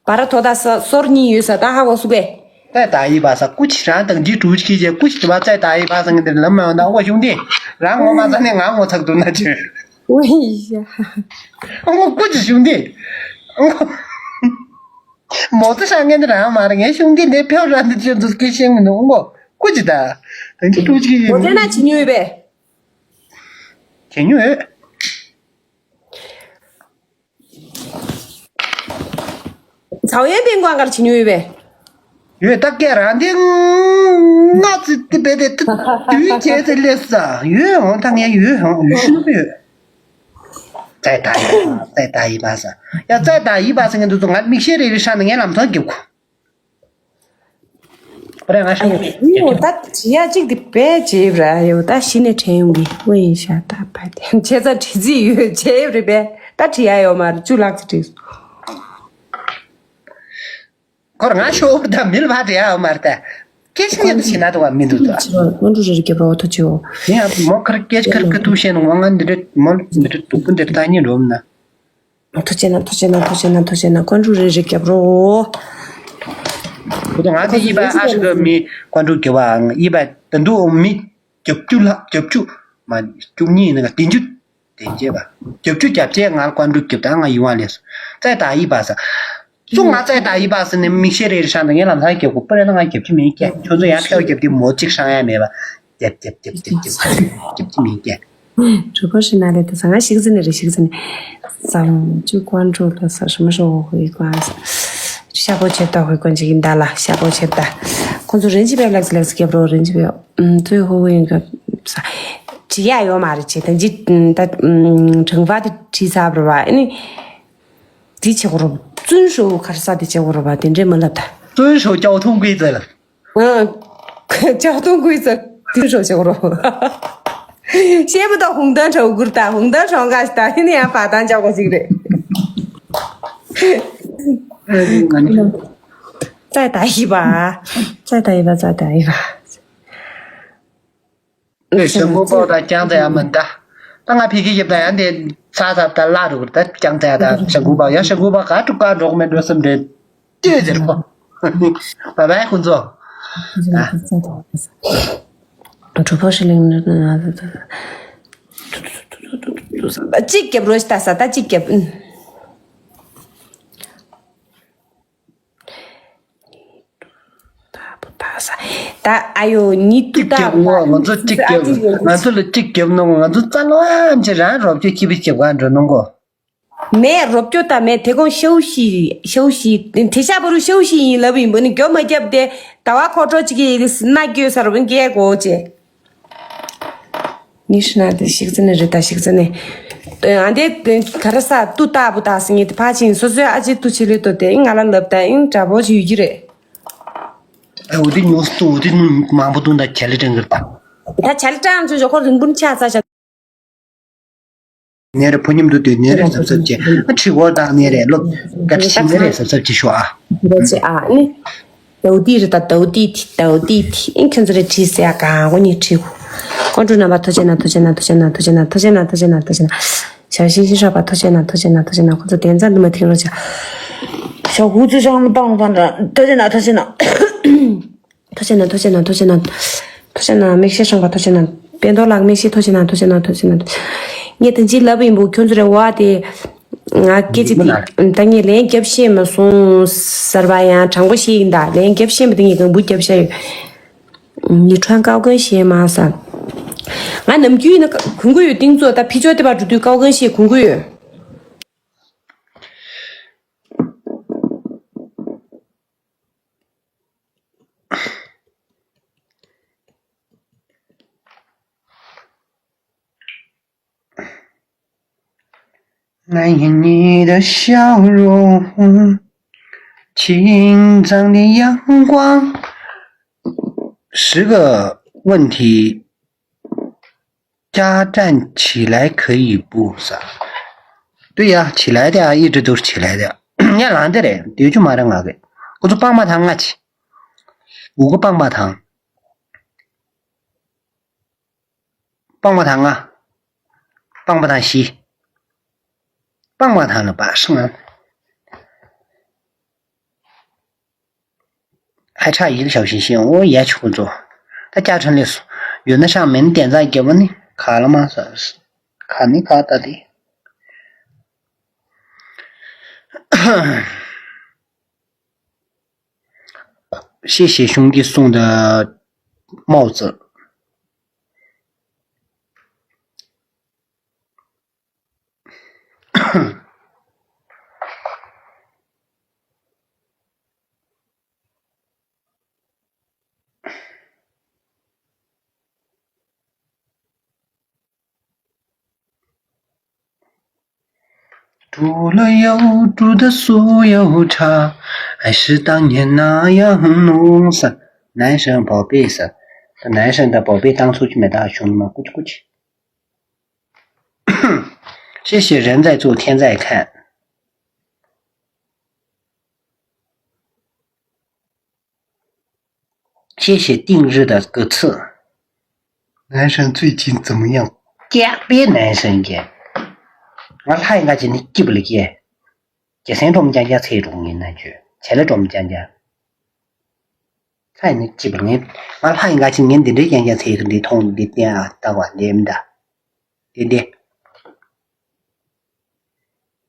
བར་དོ་དང་སོ་སོར་གཉིས་ཡོད་ས་ད་ཧ་གོ་སུ་གས། ཙེ་ད་ཡི་བ་ས་ཀུ་ཅི་རང་དང་ཇི་ཀྲུ་ཅི་ཁི་ཅེ་ཀུ་ཅི་བ་ཙེ་ད་ཡི་བ་ས་ངན་དེ་ལམ་མ་ཡོང་ད་ཨོ་ཤུང་དེ་རང་ངོ་མ་ས་ནས་ང་ངོ་ཚག་འདུག་ན་ཅི། ཨོ་ཡ། ཨོ་ཀུ་ཅི་ཤུང་དེ། ཨོ་མོ་ཙེ་ཧྲང་ངན་དེ་རང་མ་རེད་ངས་ཤུང་དེ་འདི་ཕེའུ་རང་དེ་ཅི་འདུག་སྐད་ཤེས་མི་འདུག་ཨོ་ཀུ་ཅི་ད། དང་ཅི་ཀྲུ་ཅི་ཁི་ཅེ། མོ་ཙེ་ན་ཅི་ཉོས་པས། ཁྱེད་ཉོས་ཡོད། ཚའོ་ཡན་པིན་ཀོང་གར་བྱེད་མྱོང་ཡོད་པས། ཡོད་ད་སྐད་རང་དེ་ང་ཙི་ཏི་བེ་དེ་ཏི་དུས་བྱས་ཏེ་སླེབས་ས་ཡོད་ཧོང་ད་ངས་ཡོད་ཧོང་ཡོད་ཤུ་ཡོད། ཙེ་ད་ཡི་ཙེ་ད་ཡི་བ་ས་ཡ་ཙེ་ད་ཡི་བ་ས་ངས་འདུག་ཚོ་ང་མིག་ཤེལ་རེ་རེ་ཧྲ་ན་ངས་ལམ་སང་རྒྱབ་གོ། པ་ར་ང་ཤོག་ཨ་ཡོ་ད་བྱེད་ཡ་གཅིག་དེ་བས་བྱེད་ར་ཡོ་ད་གཞི་ནས་དྲན་ཡོང་གི་ཨོ་ཡིན་ཤ་ད་བ་དེ་བྱེད་ས་བྲིས་རྩིས་ཡོད་བྱེད་རེད་པས་ད་བྲིས་ཡ་ཡོད་མ་རེད་བཅུ་ལྷག་ཙམ་བྲིས་སོང་། ཁོར་ང་ཤོག་ད་མིལ་བ་བྲིས་ཡ་ཡོད་མ་རེད་ད་སྐད་ཆ་ཉན་དུ་ཕྱིན་ན་དུ་བ་མི་འདུག་ད། སྔོན་འགྲོ་རེ་རེ་རྒྱབ་རོགས་ཐུ་ཆེའོ། ཡིན་ཡང་མོ་ཁར་སྐད་ཆ་ཁར་ཁ་ཐུག་བཤད་ན་ང་ང་འདི་འདྲ་མོ་འདི་འདྲ་སྡུག་པོ་འདིར་ད་ཉིན་རོམ་ན། ཐུགས་རྗེ་ཆེ་གནང་། ཐུགས་རྗེ་ཆེ་གནང་། ཐུགས་རྗེ་ཆེ་གནང་། ཐུགས་རྗེ་ཆེ་གནང་། ཀོན་ཀྲུག་རེ་རེ་རྒྱབ་རོགས། ཁོ་ཚོ་ང་ཚོ་གཡས་པ་ཨ་ཧྲི་གི་མི་ཀོན་ཀྲུག་རྒྱབ་པའང་གཡས་པ་ད་དུང་མི་བརྒྱད་ཅུ་ལྷག་བརྒྱད་ཅུ་མ་བཅུ་གཉིས་ཡིན་ན་བདུན་ཅུ་དེ་བྱས་པ་བརྒྱད་ཅུ་རྒྱབ་བྱས་ང་ཀོན་ཀྲུག་རྒྱབ་ད་ང་ཡུ་ཝང་ལས་སོ་ཙེ་ད་གཡས་པ་ས་སུ་ང་ཙེ་ད་གཡས་པ་ས་ནས་མིག་ཤེལ་རེ་རེ་ཧྲ་ན་ངས་ལམ་སང་རྒྱབ་གོ་པ་རེ་ན་ང་རྒྱབ་ཀྱི་མེད་ཀྱ་ཁྱོད་ཚོ་ཡང་ཕེའུ་རྒྱབ་དེ་མོ་གཅིག་ཧྲང་ཡ་མེད་པ། རྒྱབ་རྒྱབ་རྒྱབ་རྒྱབ་རྒྱབ་རྒྱབ་ཀྱི་མིན་ཀྱ། གྲུ་པོ་ཧྲི་ན་ལེ་ད་ས་ང་ཤིག་ཙི་ནི་རེ་ཤིག་ཙི་ནི། ཟམ་ཆུ་ཀོན་ཀྲུག་ལ་ས་ཧྲི་མ་ཧྲོ་ཧོ་ཧུའི་ཀོན་ས། ཤ་པོ་ཆེ་ད་ཧུའི་ཀོན་ཅིག་ཡིན་ད་ལ་ཤ་པོ་ཆེ་ད། ཁོང་ཚོ་རིན་ཅི་པའི་ལག་ཙི་ལག་ཙི་རྒྱབ་རོགས་རིན་ཅི་པའི་ཨུམ་ཚུའི་ཧུ་ཧུ་ཡིན་ག་ས། བྲི་ཡ་ཡོད་མ་རེད་ཅེ་ད་ཅི་ད་ཨུམ་ཁྲང་བ་དེ་བྲིས་ཚར་བ་རེད་བ་ཨ་ནི། དེ་ཆེ་གོ་རོ། ཙུན་ཧྲོ་གར་ས་དེ་ཆེ་གོ་རོ་བ་དེ་འདྲས་མ་ལབ་ད། ཙུན་ཧྲོ་ཀྱའོ་ཐུང་གི་ཙེ་ལ། ཨང་། ཅའོ་ཏུང་ཀུའི་ཙི་དེ་ཧྲོ་ཆེ་གོ་རོ། ཤེས་མི་ཏོ་ཧུང་ཏན་ཧྲོ་གུར་ཏ་ཧུང་ཏན་ཧྲོ་འགའ་ཞིག་ཏ་ཧི་ནི་ཡང་ཕ་ཏང་ཅའོ་གོ་ཞིག་རེད། ཙའི་ཏ་ཡི་བ། ཙའི་ཏ་ཡི་བ་ཙའི་ཏ་ཡི་བ། ཨེ་ཞང་ཀུན་པོ་དང་ཀྱང་ཙེ་ཡ་མིན་ད། ད་ང་ཕི་ཁི་ཞབས་ད་ཡང་དེ་ཚ་ཚ་ད་ལ་རུ་ད་ཀྱང་ཙེ་ཡ་ད་ཞང་ཀུན་པོ་ཡང་ཞང་ཀུན་པོ་ག་ཀྲུག་ག་འགྲོག་མེད་འགྲོ་སེམས་རེད། ཏི་ཟེར་ཁོ། བ་བའི་ཁོ་ཚོ། གྲུ་པོ་ཧྲི་ལིང་ན་གཅིག་རྒྱབ་རོ་ཤི་ད་ས་ད་གཅིག་རྒྱབ། ད་ཨ་ཡོ་ཉི་ཏུ་ད་གཅིག་རྒྱབ་ནོ་ང་ཚོ་གཅིག་རྒྱབ་ང་ཚོ་ལ་གཅིག་རྒྱབ་ནོ་ང་ཚོ་རྩ་ལོ་ཨམ་ཅི་རང་རོབ་ཅོ་ཁྱི་པི་ཅེབ་ག་འགྲོ་ནོ་གོ། མེ་རོབ་ཅོ་ད་མེ་དེ་གོང་ཤའུ་ཤི་ཤའུ་ཤི་དེ་ཤ་བ་རུ་ཤའུ་ཤི་ཡིན་ལབ་ཡིན་པ་ནི་གྱོ་མ་རྒྱབ་དེ་ད་བ་ཁོ་ཁྲོ་ཅིག་གི་ཡི་གེ་སྣ་གྱོ་ས་རུ་བན་གེ་གོ་ཅེ། ཉི་ཤུ་ན་དེ་ཤིག་ཙི་ནས་རེད་ད་ཤིག་ཙི་ནས། ཨ་འདས་ག་རེ་ས་ཏུ་ཏ་བུ་ཏ་སི་ངེ་དེ་ཕ་ཆིན་སོ་སོའི་ཨ་ཅེ་ཏུ་ཆེ་ལོས་ཏོ་དེ་ང་ལ་ལབ་ད་ཨིན་དྲ་བོ་ཅི་ཡོད་ཀྱི་རེད། ཨ་འོ་དེ་ཉོ་སྟོང་འོ་དེ་མང་པོ་སྟོང་ད་ཆ་ལི་ཀྲང་གི་རེད་ད། ད་ཆ་ལི་ཀྲང་ཚོ་ཞོ་ཁོ་རིན་པོ་ཆ་ཚ་ཤ། ནས་རེད་ཕོ་མཉམ་དུ་དེ་ནས་རེད་གཟབ་གཟབ་བྱས་ཨ་ཁྲི་འོར་དང་ནས་རེད་སློབ་ག་ཁྲི་ནས་རེད་གཟབ་གཟབ་བྱས་ཤོག་ཨ། ཨ་ནི། ཏའུ་ཏི་རི་ད་ཏའུ་ཏི་ཐི་ཏའུ་ཏི་ཐི་ཨིན་ཁྱོད་ཚོ་རེ་བྲིས་ཟེར་ཡ་གང་གོ་ནི་བྲིས་གོ། ཀོང་ཀྲུ་རྣམ་པ་ཐུགས་རྗེ་གནང་ཐུགས་རྗེ་གནང་ཐུགས་རྗེ་གནང་ཐུགས་རྗེ་གནང་ཐུགས་རྗེ་གནང་ཐུགས་རྗེ་གནང་། ཞའོ་ཤིང་ཤིང་ཧྲ་པ་ཐུགས་རྗེ་གནང་ཐུགས་རྗེ་གནང་ཐུགས་རྗེ་གནང་ཁོ་ཚོ་དེ་ཚ་འདི་མ་ཐིང་རོ་ཆ། ཞའོ་ཧུ་ཙུ་ཞང་ལ་པང་པང་ད་ཐུགས་རྗེ་གནང་ཐུགས་རྗེ་གནང་། ཐུགས་རྗེ་གནང་ཐུགས་རྗེ་གནང་ཐུགས་རྗེ་གནང་། ཐུགས་རྗེ་གནང་མིག་ཤེལ་ཧྲང་པ་ཐུགས་རྗེ་གནང་། དཔལ་རྡོར་ལགས་མིག་ཤེལ་ཐུགས་རྗེ་གནང་ཐུགས་རྗེ་གནང་ཐུགས་རྗེ་གནང་། ངས་དེ་ཅི་ལབ་ཡིན་པོ་ཁྱོད་ཚོ་རེ་བ་དེ། ང་སྐད་ཆ་དེ་ད་ངས་ལན་རྒྱབ་ཤེས་མ་སོང་ཟེར་བ་ཡང་དྲང་པོ་ཤེས་ཡིན་ད་ལན་རྒྱབ་ཤེས་མ་དེ་ངས་གང་བུ་རྒྱབ་ཤ་ཡོད། ཉི་ཁྲོན་ཀའོ་ཀན་ཤེས་མ་ས། ང་ནམ་རྒྱུན་ཡིན་ན་གུང་གུ་ཡོད་ཏིང་ཙོ་ད་ཕི་ཅོ་དེ་པར་འགྲོ་དུས་ཀའོ་ཀན་ཤེས་གུང་གུ་ཡོད། 那年你的笑容，青藏的阳光。十个问题，家站起来可以不？是吧？对呀，起来的啊，一直都是起来的。ཡ་ལང་དེ་རེད། འདོད་རྒྱུ་མ་རེད་ང་གི། ཁོ་ཚོ་སྤང་མ་ཐང་ང་ཆི། འུ་གུ་སྤང་མ་ཐང་། སྤང་མ་ཐང་ང་། སྤང་མ་ཐང་བཞི། སྤང་མ་ཐང་ལ་པ་སང་ང་། ཧ་ཆ་ཡིག་ཞབས་ཞིག་ཤེས་འོ་ཡ་ཆུ་ཁོ་ཚོ། ད་ཅག་ཁྲིམས་ལས་སུ། ཡོད་ན་ཧྲང་མིན་བསྟན་རྩ་རྒྱབ་པ་ནི་ག་ལ་མ་ཟ། ག་ནི་ག་ད་དེ། 谢谢兄弟送的帽子。 除了有猪的酥油茶，还是当年那样浓色。男生宝贝色，男生的宝贝当初就没大胸嘛，咕叽咕叽。谢谢人在做天在看。 谢谢定日的歌词。男生最近怎么样？ ཀྱག་པའི་男生་ཀྱི། ང་ལྷ་ཡི་ང་ཅི་ནི་སྐྱིད་པ་ལ་ཀྱེ། ཀྱེ་སེང་སྒྲོམ་རྐྱང་རྐྱང་ཚེ་སྒྲོམ་ངེ་ན་ཆོས་བྱེད་ལ་སྒྲོམ་རྐྱང་རྐྱང་། ལྷ་ཡི་ནི་སྐྱིད་པ་ངེ། ང་ལྷ་ཡི་ང་ཅི་ངེ་འདི་འདྲའི་རྐྱང་རྐྱང་ཚེ་གི་འདི་མཐོང་འདི་བསྟན་ཨ་ལྟ་བ་འདི་མི་འདའ། འདི་འདི།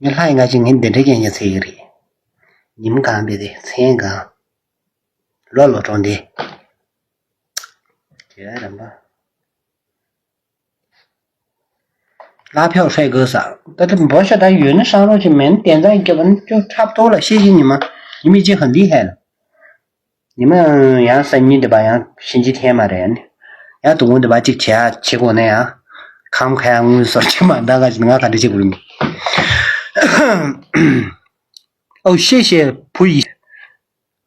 ངས་ལྷ་ཡི་ང་ཅི་ངས་འདི་འདྲའི་རྐྱང་རྐྱང་ཚེ་གི་རེད། ཉིན་གང་བས་དེ་མཚན་གང་། ལོ་ལོ་གྲོང་སྡེ། རྒྱལ་རམ་པ། ལ་ཕྱོགས་ཧྲེ་གོ་ས། ད་ལྟ་འབོ་ཤ་ད་ཡོད་ན་ཧྲང་རོགས་ཀྱི་མེན་བསྟན་རྩ་རྒྱབ་ན་ཅོ་འཁྲབ་ཐོག་ལ་ཤེས་ཀྱི་ཉི་མ། ཉི་མི་ཅི་ཧ་འདི་ཧེ་ལ། ཉི་མ་ཡང་སང་ཉིན་འདི་པ་ཡང་ཕྱིན་ཅི་ཐེན་མ་རེད་ནི། ཡང་དུ་ངུ་འདི་པ་ཅིག་བྱེད་ཡ་བྱེད་དགོས་ན་ཡང་། ཁམ་ཁ་ཡང་ངུ་སོར་ཆེ་མ་འདང་ག་ཅིག་ང་ག་འདྲ་བྱེད་དགོས་ནི། ཨོ་ཤེས་ཤེས་བུ་ཡིས།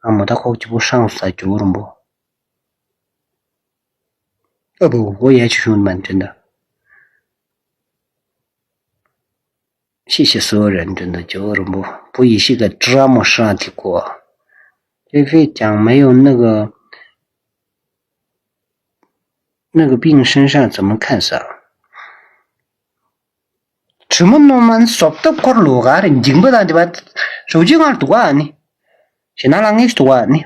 ཨ་མོ་ད་ཁོག་གཅིག་པུ་ཧྲང་ས་ཇོ་རུམ་པོ། ཨ་བུ་འོ་ཡ་ཆུ་ཤུང་མ་འདྲེན་ད། 谢谢所有人，真的就我不不一些个这么上的过，这非讲没有那个那个病身上怎么看啥？ དྲི་མ་རྣོ་མ་བཟོ་ལྟ་འཁོར་ལོ་ག་རེ་འཇིགས་པ་དང་འདི་པ་རོ་ཅི་ང་འདུག་ག་ནི། ཞེ་ན་ལ་ངེས་འདུག་ག་ནི།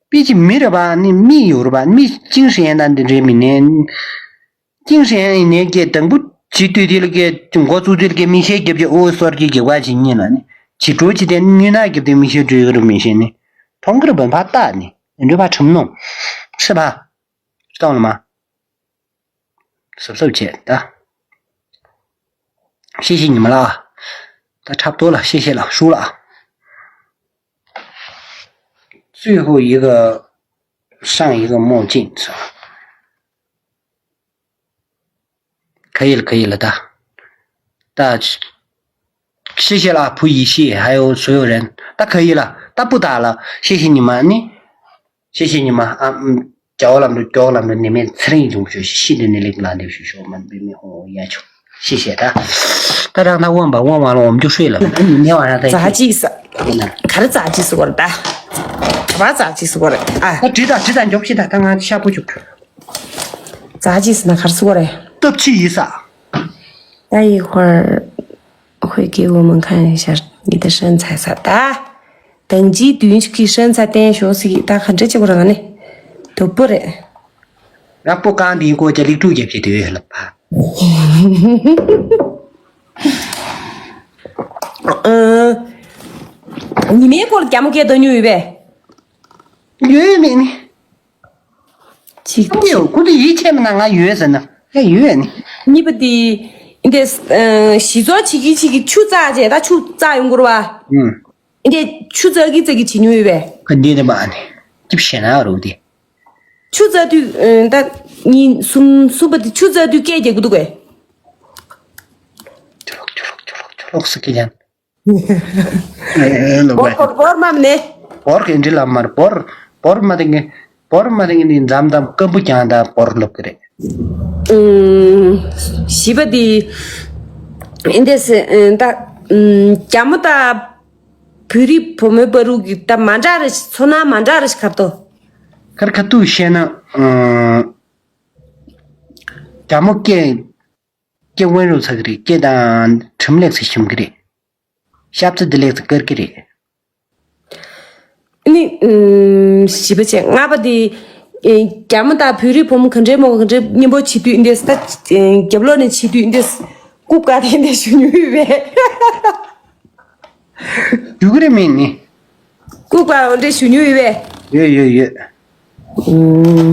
པི་ཅི་མི་རེད་པ་ནི་མི་ཡོད་རེད་པ་མི་ཅིང་ཧྲི་ཡན་དང་འདི་འདྲའི་མི་ནས། ཅིང་ཧྲི་ཡན་ཡིན་ནས་ཀྱེ་དང་པོ་ཇི་ལྟོས་དེ་ལ་ཀྱེ་འགོ་བཙུགས་དེ་ལ་ཀྱེ་མི་ཤེས་རྒྱབ་ཀྱི་ཨོ་སོར་གྱི་རྒྱབ་ཀ་ཇི་གཉིས་ལ་ནི། ཇི་འགྲོ་ཇི་དེ་ནི་ན་རྒྱབ་དེ་མི་ཤེས་འགྲོ་ཡོད་རེད་མི་ཤེས་ནི། མཐོང་གི་རེད་བོད་ཕ་ཏག་ནི། འདི་འདྲའི་པ་ཁྲིམས་ནོ། སྲིད་པ། སྟོང་ལ་མ། གཟབ་གཟབ་བྱེད་ད། ཤེས་ཤེས་ཉི་མ་ལགས། ད་འཁྲབ་ཏོ་ལ་ཤེས་ཤེས་ལ་ཧྲུ་ལ། 最后一个上一个墨镜是吧？可以了，可以了，ད། ད། 谢谢啦，不一谢，还有所有人。ད་可以了，ད་不打了，谢谢你们呢。谢谢你们啊，嗯，脚冷的脚冷的，你们吃了一种学习的那个冷的学习，我们并没有要求。谢谢的。ད་རང་ད་དབང་པ་དབང་བ་ལ་འོམ་རྒྱུ་ཧྲུལ་ལ། ཨ་ནི་ནེ་བ་རང་ད་རྫ་ཅིག་ས། ཡིན་ན། ག་རེ་རྫ་ཅིག་ཟེར་བ་རེད་ད། ག་པར་རྫ་ཅིག་ཟེར་བ་རེད་ཨ། ད་བྲིས་དང་བྲིས་དང་མགྱོགས་ཤིག་ད། ད་ང་ཤ་པོ་བཅུག་རྫ་ཅིག་ཟེར་ན་ག་རེ་ཟེར་བ་རེད། སྟབས་ཅིག་ཡིན་ས། 待一会儿会给我们看一下你的身材啥的。等级对你的身材点学习，大家看这几个人呢，都不认。 ང་སྤུ་གང་དེའི་སྐོར་གྱི་ལེགས་གྲུབ་རྒྱབ་ཀྱི་དེ་ཡོད་ལ་ཕ། ཉི་མའི་སྐོར་རྒྱ་མོ་སྐད་བཏང་མྱོང་ཡོད་པས། ཡོད་མེད་ནི། གཅིག་ཡོད་ཁུ་དུ་ཡིད་ཆེས་མེད་ན་ང་ཡོད་ཟེར་ན་ཡ་ཡོད་ནི། གཉིས་པ་དེ། འདི། གཞི་ཚོགས་བྱེད་ཀྱི་བྱེད་ཀྱི་ཆུ་བཙགས་བྱས་ད་ཆུ་བཙགས་ཡོང་གི་རེད་བ། ཨུམ། འདི་ཆུ་བཙགས་ཀྱི་བཙགས་ཀྱི་བྱེད་མྱོང་ཡོད་པས། ག་འདི་ནི་མ་ནི། ཅིབ་ཤེ་ན་རུ་དེ། ཆུ་བཙགས་དུས་ད་གཉིས་གསུམ་གསུམ་པ་དེ་ཆུ་བཙགས་དུས་སྐད་རྒྱག་གི་འདུག་གས། ཆུ་ལོག་ཆུ་ལོག་ཆུ་ལོག་ཆུ་ལོག་སི་ཀི་ལན། ཨེ་ལོ་བོར་བོར་བོར་མམ་ནེ། བོར་གི་འདྲི་ལ་མར་བོར་བོར་མ་དེ་ངས་བོར་མ་དེ་ངས་ནི་འཛམ་འཛམ་སྐམ་པོ་ཀྱང་ད་བོར་ལོབ་གི་རེད། ཨུམ། བཞི་པ་དེ། ཨིན་དེ་སེ་ད་རྒྱ་མོ་ད་བོད་རིགས་བུ་མོའི་བར་དུ་གི་ད་མ་འདྲ་རེ་ཚོར་སྣང་མ་འདྲ་རེ་ཁར་ཏོ། ཁར་ཁ་ཏུ་བཤད་ན་རྒྱ་མོ་སྐད། སྐྱེ་དབོན་རུ་ཚ་གི་རེད། སྐྱེ་དང་ཁྲིམས་ལེགས་སུ་ཞུམ་གི་རེད། ཤབ་ཚ་འདི་ལེགས་སུ་བཀར་གི་རེད། ནི། བཞི་པ་བྱས་ལྔ་པ་དེ། རྒྱ་མོ་དང་བོད་རིགས་བུ་མོ་ག་འདྲའི་མོ་ག་འདྲའི་མཉམ་པོ་བྱེད་དུས་འདི་ས་རྒྱབ་ལོགས་ནས་བྱེད་དུས་འདི་རྐུབ་ཀ་དེ་འདི་ཞུ་མྱོང་ཡོད་པས། རྒྱུ་གི་རེད་མིན་ནི། རྐུབ་ཀ་འདི་ཞུ་མྱོང་ཡོད་པས། ཡོད་ཡོད་ཡོད། ཨུམ།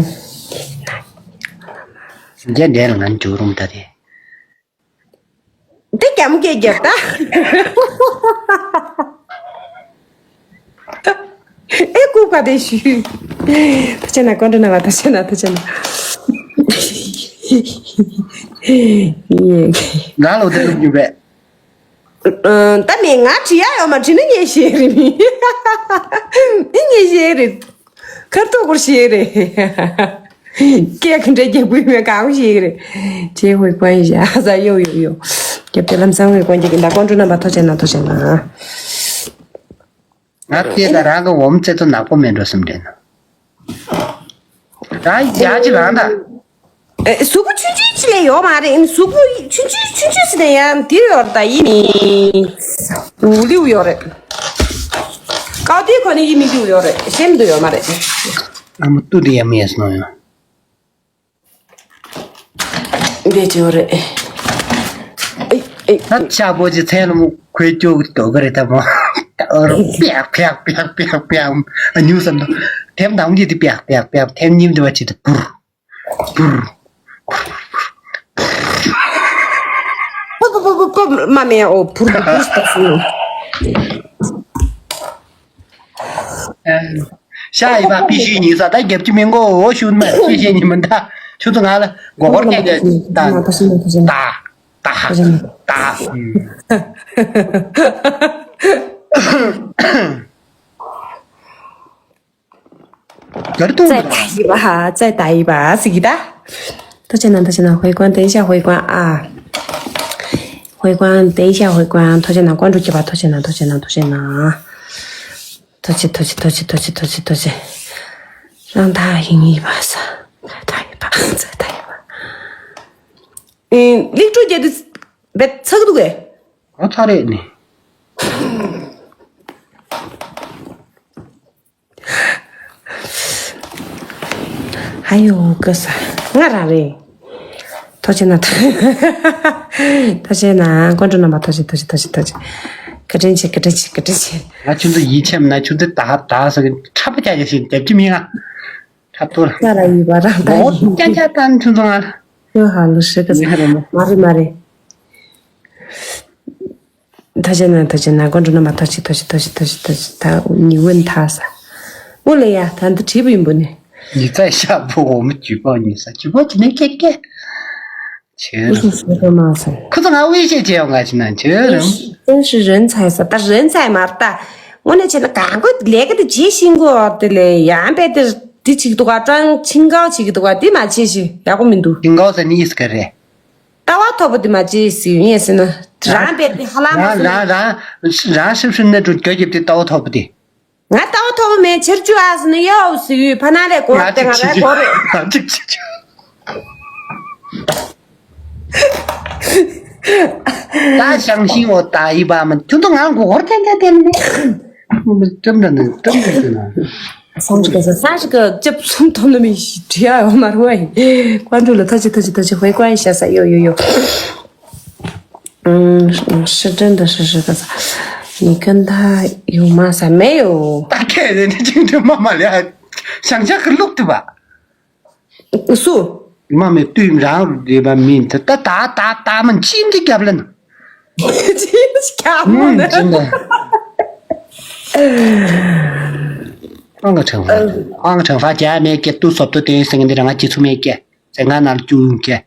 རྒྱ་འདྲེ་ལ་ང་འཇུག་རུང་ད་དེ། འདི་རྒྱ་མོ་སྐད་རྒྱབ་ད། ཨེ་ལྐུགས་པ་དེ་ཞུ། ཐུགས་རྗེ་གནང་སྐུ་མགྲོན་རྣམ་པ་ཐུགས་རྗེ་གནང་ཐུགས་རྗེ་གནང་། ང་ལོ་དེ་རུ་རྒྱུ་བས། ད་མེད་ང་བྲིས་ཡ་ཡོད་མ་བྲིས་ན་ངས་ཤེས་རེད་མི། ཨེ་ངས་ཤེས་རེད། ཁར་ཐོག་སྐོར་ཞིག་རེད། སྐད་ག་འདྲ་རྒྱག་དགོས་མེད་གང་ཞིག་རེད། ཅེས་ཧུའེ་ཀོན་ཡ་ས་ཡོ་ཡོ་ཡོ། རྒྱབ་དེ་ལམ་སང་ཧུའེ་ཀོན་གྱི་ད་ཀོན་ཀྲུ་རྣམ་པ་ཐོ་ཆེ་ན་ཐོ་ཆེ་ན། ང་སྐད་ད་རང་གི་འོམ་ཚེ་ཚོ་ནག་པོ་མེད་འགྲོ་སེམས་དྲན་ན། ད་ཡ་ཅི་རང་ད། ཨེ་གཟུགས་པོ་ཆུང་ཆུང་ཅི་ལས་ཡོད་མ་རེད། གཟུགས་པོ་ཆུང་ཆུང་ཆུང་ཆུང་ཟེར་ནས་ཡང་འདིར་ཡོད་རེད། ད་ཡིན་མིན་ལུ་ལིའུ་ཡོད་རེད། ཀའོ་ཏི་ཁོ་ནི་ཡིན་མིན་ལིའུ་ཡོད་རེད། ཤེས་མི་འདུག་ཡོད་མ་རེད། ཨ་མ་ཏུ་དེ་ཡ་མི་ཡ་སྣང་ཡོད། འདི་ཅི་ཡོད་རེད། ཨེ་ཨེ་ད་ཤ་པོ་ཅི་ཚན་ལ་མོ་ཁོའི་ཅོག་གི་དོ་ག་རེད་ད་མོ། ཨ་རོ་ཕྱག་ཕྱག་ཕྱག་ཕྱག་ཕྱག་ཕྱག་ཨ་ཉུ་སམ་དོ། ཐེམ་དང་གི་དེ་ཕྱག་ཕྱག་ཕྱག་ཐེམ་གཉིས་དེ་བ་ཅི་དེ་བུར། བུར། པ་པ་པ་པ་པ་མ་མེ་ཨོ་བུར་བུར་བུར་སྟག་སུ། ཤ་ཡི་པ་པི་ཤི་ཉི་ས་ད་རྒྱབ་ཀྱི་མི་མགོ་འོ་ཤུ་མ་པི་ཤི་ཉི་མ་ད་ཆུ་ཚོ་ང་ལ་མགོ་སྐོར་སྐད་རྒྱག་ད་ད་ད་ད། གར་ཏུང་། 再打一把，再打一把，是的。多谢呢，多谢呢，回光，等一下回光啊，回光，等一下回光，多谢呢，关注几把，多谢呢，多谢呢，多谢呢啊，多谢，多谢，多谢，多谢，多谢，多谢，让他赢一把是，再打一把，再打一把。嗯，你中间的别这个都给。我操嘞你！ ཧ་ཡོ་ཀི་ས། ང་རང་རེད། ཐུགས་རྗེ་གནང་། ཐུགས་རྗེ་གནང་། ཀོན་ཀྲུ་རྣམ་པ་ཐུགས་རྗེ་ཐུགས་རྗེ་ཐུགས་རྗེ་ཐུགས་རྗེ། བཀའ་དྲིན་ཆེ་བཀའ་དྲིན་ཆེ་བཀའ་དྲིན་ཆེ། ང་ཁྱོད་ཚོ་ཡིད་ཆེས་མེད་ན་ཁྱོད་ཚོ་ད་ད་ཟེར་གི་ཁྲ་པ་རྒྱག་རྒྱག་ཞིག་རྒྱབ་ཀྱི་མིན་ང་། ཁྲ་ཐོར། ང་རང་ཡིན་པ་རང་ད་ཡིན། ཀྱང་ཀྱང་ད་ཁྱོད་ཚོ་ང་། ཁྱོད་ཧ་ལོ་ཧྲི་གི་ས། མ་རེད་མ་རེད། ཐུགས་རྗེ་གནང་ཐུགས་རྗེ་གནང་། ཀོན་ཀྲུ་རྣམ་པ་ཐུགས་རྗེ་ཐུགས་རྗེ་ཐུགས་རྗེ་ཐུགས་རྗེ་ཐུགས་རྗེ། ད་ཉི་འོད་མཐའ་ས། འོ་ལེ་ཡ་ད་འདི་བྲིས་པ་ཡིན་པོ་ནི། ཉི་ཚ་ཤ་བོ་འོ་མ་ཇུས་པོ་ཉི་ས་ཇུས་པོ་ཇི་ནས་ཀྱེ་ཀྱེ། ཁྱོད་རང་། ཁོ་ཚོ་ང་དབུས་ཤེས་བྱེད་ཡོང་ང་ཅི་ན་ཁྱོད་རང་། 真是人才 ཟེར་ད་人才མ་རེད་ད། དངོས་གནས་བྱས་ན་གང་དགོས་ལས་ཀ་དེ་བྱེད་ཤེས་དགོས་དེ་ལས་ཡང་པས་དེ་དེ་བྱེད་ཀྱི་འདུག་ག་ཀྲང་ཆིང་ཀའོ་བྱེད་ཀྱི་འདུག་ག་དེ་མ་བྱེད་ཤེས་ཡག་པོ་མི་འདུག་ཆིང་ཀའོ་ཟེར་ནི་ཡིས་ག་རེད། ལྟ་བ་མཐོ་པོ་དེ་མ་བྱེད་ཟེར་ཡིན་ཟེར་ན་རང་པས་དེ་ཧ་ལམ་མ་རང་སོང་། རང་རང་རང་ཧྲིབ་ཧྲིབ་ནས་འགྲོ་རྒྱུ་རྒྱབ་དེ་ལྟ་བ་མཐོ་པོ་དེ། ང་ལྟ་བ་མཐོ་པོ་མེད་ཕྱིར་བཅུ་ཨ་ཟེར་ན་ཡའོ་ཟེར་ཡོད་ཕ་ན་ལས་གོ་བ་དེ་ང་རའི་གོ་རེད། ང་གཅིག་བྱེད་རྒྱུ། ད་ཞང་ཞིང་འོ་ད་ཡི་བ་མ་ཁྱོད་ཚོ་ང་མགོ་སྐོར་ཐེན་ཐེན་ཐེན་མེད། སྐྲམ་འདྲ་ནི་སྐྲམ་འདྲ་ཟེར་ན། སང་ཞིག་ག་ས་ས་ཞིག་ག་ལྕབ་གསུམ་ཐོབ་ན་མི་ཞིག་བྲིས་ཡ་ཡོད་མ་རུང་བ་ཡིན། ཀོན་ཀྲུ་ལ་ཐ་ཅི་ཐ་ཅི་ཐ་ཅི་ཧོꯏ་ཀོན་ཤ་ས་ཡོ་ཡོ་ཡོ། 嗯，是真的是这个，你跟他有吗？啥没有？大概人家今天妈妈俩想这个录的吧？是。妈妈对然后对吧？明天哒哒哒哒们今天干了呢。今天干了呢？嗯，真的。换个惩罚，换个惩罚，姐妹给都说不定是跟你两个接触没给，在俺那儿就给。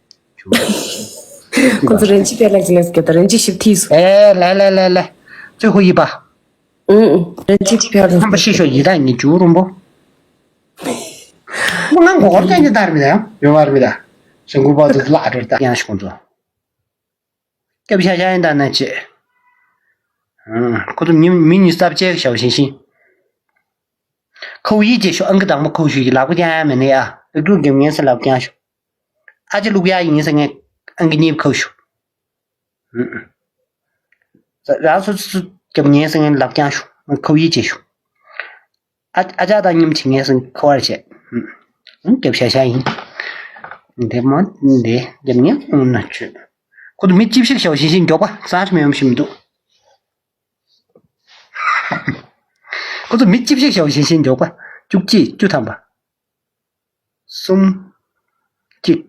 ཁོ་ཚོ་རིན་ཆེན་པད་ལགས་ཀྱི་ལས་ཀྱི་དང་རིན་ཆེན་ཞིབ་ཐིས་སུ། ཨེ་ལེ་ལེ་ལེ་ལེ། ཙི་ཧུ་ཡི་པ། ཨུང་། རིན་ཆེན་པད་ལགས། ཧམ་པ་ཤི་ཤོ་ཡི་དང་ཉི་ཇུ་རུམ་པོ། ང་མགོ་སྐོར་ཅན་གྱི་དར་མི་དང་ཡོང་བར་མི་དང་། ཞང་ཀུ་པ་ཚོ་ལ་སྒྲོལ་ད་ཡང་ཤི་ཁོང་ཚོ། སྐྱབས་ཤ་ཤ་ཡིན་ད་ན་ཆེ། ཁོ་ཚོ་མི་མི་ཉི་ས་བཅད་ཤའོ་ཤིང་ཤིང་། ཁོ་ཡི་ཅེ་ཤོ་ཨང་ཀི་དང་པོ་ཁོ་ཤུ་ཡི་ལག་པ་ཀྱང་ཡང་མེད་ནི་ཡ། ཨུ་ཀྲུག་གི་ངན་སེ་ལག་པ་ཀྱང་ཤོ། ཨ་ཅེ་ལུག་ཡ་ཡིན་ས་ངས་ཨང་ཀི་གཉིས་ཁོ་ཤུ། རང་སོ་སོ་རྒྱབ་ཉན་ས་ངས་ལག་ཀྱང་ཤོ། ཁོ་ཡི་ཅེ་ཤོ། ཨ་ཨ་ཅག་དང་མཉམ་བྱེད་ངན་སེ་ཁོ་བར་བྱེད། རྒྱབ་ཤ་ཤ་ཡིན། འདི་མ་འདི་རྒྱབ་ཉན་ཨུ་ན་ཆུ། ཁོ་ཚོ་མི་ཅིབ་ཤིག་ཤའོ་ཤིང་ཤིང་མགྱོགས་པ་སང་ཧྲི་མེ་ཡོམ་ཤིམ་འདུག་ཁོ་ཚོ་མི་ཅིབ་ཤིག་ཤའོ་ཤིང་ཤིང་མགྱོགས་པ་བཅུ་གཅིག་བཅུ་ཐམ་པ། གསུམ། གཅིག་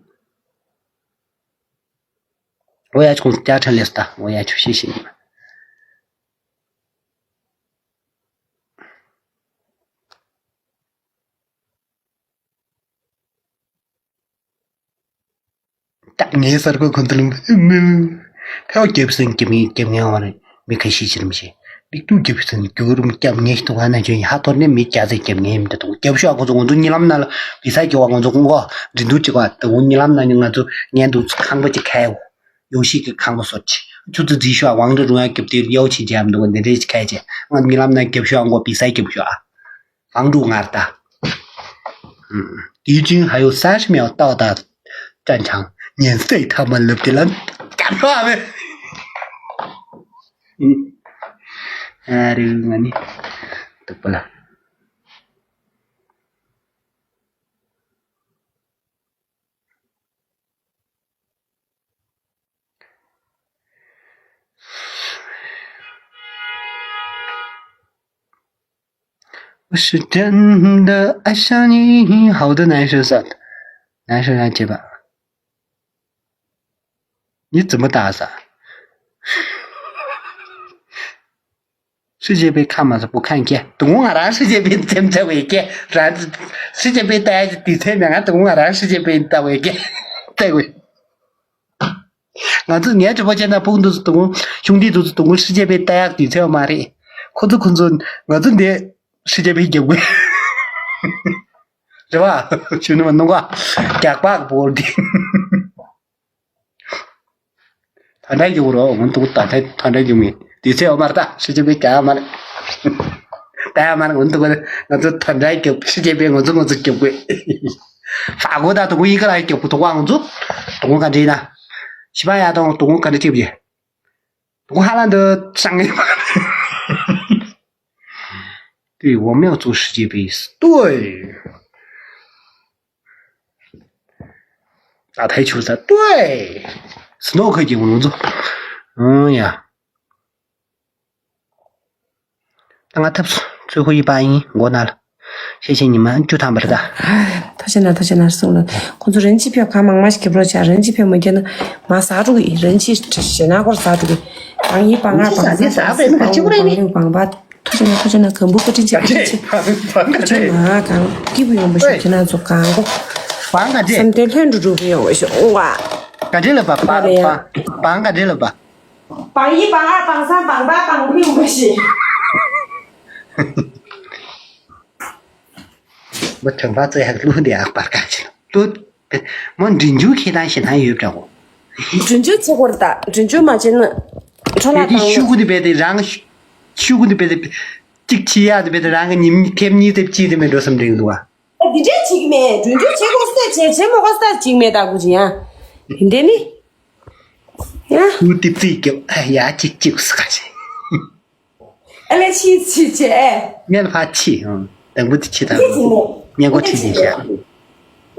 འོ་ཡ་ཁོང་ཅག་ཁྲ་ལེ་སྟ་འོ་ཡ་ཆུ་ཤི་ཤི་ཉི་མ། ད་ངའི་སར་གོ་ཁོན་ཏུ་ལུམ་མིལ། ཕེའོ་རྒྱབ་སེང་རྒྱབ་ངེས་རྒྱབ་ངེས་བ་རེད། མི་ཁ་ཤས་ཅི་རིམ་ཞེས། མིག་ཏུ་རྒྱབ་སེང་རྒྱུ་རུམ་རྒྱབ་ངེས་ཤི་ཏུ་ང་ན་ཅོན་ཧ་ཐོར་ནས་མི་རྒྱ་ཚེ་རྒྱབ་ངེས་མི་འདྲ་དུ་རྒྱབ་ཤོག་ཨ་ཁོ་ཚོ་ང་ཚོ་གཉིད་ལམ་ན་ལ་བི་ས་རྒྱབ་བ་ང་ཚོ་ཀུན་གོ་འདྲི་འདུག་ཅིག་བ་ད་འུ་གཉིད་ལམ་ན་ནི་ང་ཚོ་ངན་འདུག་ཁང་པ་ཅིག་ཁ་ཡོ་ཡོ་ཤི་གི་ཁང་པ་སོར་ཅི་ཆུ་ཚོད་རྫི་ཤོག་ཝང་འདྲ་རུང་ཡ་རྒྱབ་དེ་ཡའོ་ཆི་རྒྱབ་འདུག་འདི་འདྲས་ཅིག་ཁ་ཡ་ཅེ་ང་གཉིད་ལམ་ན་རྒྱབ་ཤོག་ཨ་ཁོ་བི་ས་རྒྱབ་ཤོག་ཨ། 帮助俺的。嗯，敌军还有三十秒到达战场，免费他们了的了，干啥呗？嗯，哎，这个我呢，都不了。 我是真的爱上你。好的，男生说，男生让结巴。你怎么打伞？世界杯看吗？不看见。等我让世界杯怎么才会见？然世界杯大家比赛嘛，等我让世界杯大会见。再会。 ང་ཚོ་ངའི་གྲོགས་པོ་ཅན་དང་ཕུག་འདུག་སུ་དུང་། ཞུང་དིས་འདུག་སུ་དུང་། ཧྲི་ཅེ་པེ་ལྟ་ཡག་དུས་ཚོད་མ་རེད། ཁོ་ཚོ་ཁོ་ཚོ་ང་ཚོ་འདི་ཧྲི་ཅེ་པེ་རྒྱབ་དགོས། རེད་བ། ཞུ་ནི་མ་ནུང་བ། རྒྱག་པག་བོར་དི། ད་འདྲ་རྒྱུག་རོགས་ང་ཚོ་ད་ད་ད་འདྲ་རྒྱུག་མི་དུས་ཚོད་ཡོད་མ་རེད་ད་ཧྲི་ཅེ་པེ་རྒྱག་མ་རེད། ད་ཡ་མ་རེད་ང་ཚོ་ང་ཚོ་ད་འདྲ་རྒྱུག་ཧྲི་ཅེ་པེ་ང་ཚོ་ང་ཚོ་རྒྱབ་དགོས། ཧྥ་གོ་ད་དུང་ཡིན་ག་ལ་རྒྱབ་དགོས་དུང་བ་ང་ཚོ་དུང་ག་འདྲ་ཡིན་ན། 西班牙东东我跟着去不去？我哈兰的上一把。对，我们要做世界杯。对。打台球赛，对。斯诺克节我们做。嗯呀。 ད་ང་ཐབས་སུ་ཚོད་ཁོ་ཡི་པ་ཡིན་མགོ་ན་ལ། ཤེས་ཤེས་ཉི་མ་བཅུ་ཐམ་པར་ད། ཐོ་ཆེ་ན་ཐོ་ཆེ་ན་སུང་ལ། ཁོང་ཚོ་རིན་ཆེན་ཕེབས་གང་མང་མང་ཞིག་གི་བློ་ཆ་རིན་ཆེན་ཕེབས་མ་རྒྱ་ན་མ་ཟ་འགྲོ་གི་རིན་ཆེན་ཞེ་ན་སྐོར་ཟ་འགྲོ་གི། གང་ཡིན་པ་ང་རིན་ཆེན་ཟ་ཟ་ཟ་ཟ་བས་ནི་ག་ཅི་གོ་རེད་ནི། ཐོ་ཆེ་ན་ཐོ་ཆེ་ན་གམ་བུ་ཀ་ཏྲིན་ཆེ་ཀ་ཏྲིན་ཆེ། ཐོ་ཆེ་ན་གང་སྐྱིད་པོ་ཡོང་པ་ཞིག་ཁྱེད་རང་ཚོ་གང་གོ། བང་ག་ཅེ། བསམ་དོན་ལྷོད་འགྲོ་འགྲོ་གི་ཡོང་བ་ཞིག་ཨོ་ཝ། ག་འདྲ་ལབ་པ། བང་། བང་། བང་ག་འདྲ་ལབ་པ། བང་ཡི་བང་ཨ། བང་སང་། བང་པ། བང་ཕུ་ཡུང་པ་ཞིག་མོ་དོན་པ་ཚོ་ཡག་གླུ་འདི་ཨག་པར་ག་ཅི་གླུ། མོ་འབྲི་འཇུག་ཁྱེད་དང་ཞེ་སྣང་ཡོད་འདྲ་གོ། འབྲི་འཇུག་ཚེ་སྐོར་ད། འབྲི་འཇུག་མ་བྱས་ན་འཕྲོ་བརླག་དེ་བཏང་ཤུ་གུ་འདི་བས་དེ་རང་ཤུ་གུ་འདི་བས་དེ་གཅིག་ཆི་ཡ་འདི་བས་དེ་རང་གི་ཉིན་ཐེབས་གཉིས་ཐེབས་གཅིག་དེ་མེད་འགྲོ་བསམ་འདྲེང་འདུག་ཨ། ཨ་འདི་འདྲས་བྱེད་ཀྱི་མེད། འབྲི་འཇུག་བྱེད་དགོས་ས་བྱེད། བྱེད་མ་དགོས་ས་བྱེད་མེད་ད་གུ་ཅི་ཡ། འདི་ནི་ཡ། ཀླུ་འདི་རྩིས་རྒྱབ་ཡ་གཅིག་གཅིག་ས་ག་ཅི། ཨ་ལས་ཕྱིས་ཕྱིས་བྱས། ངས་ལ་ཕར་ཕྱིས། ཨང་། དང་པོ་དེ་ཕྱིས་དང་། འདི་ཅི་མོ། སྔས་མགོ་ཁྲིད་དེ་བཞག་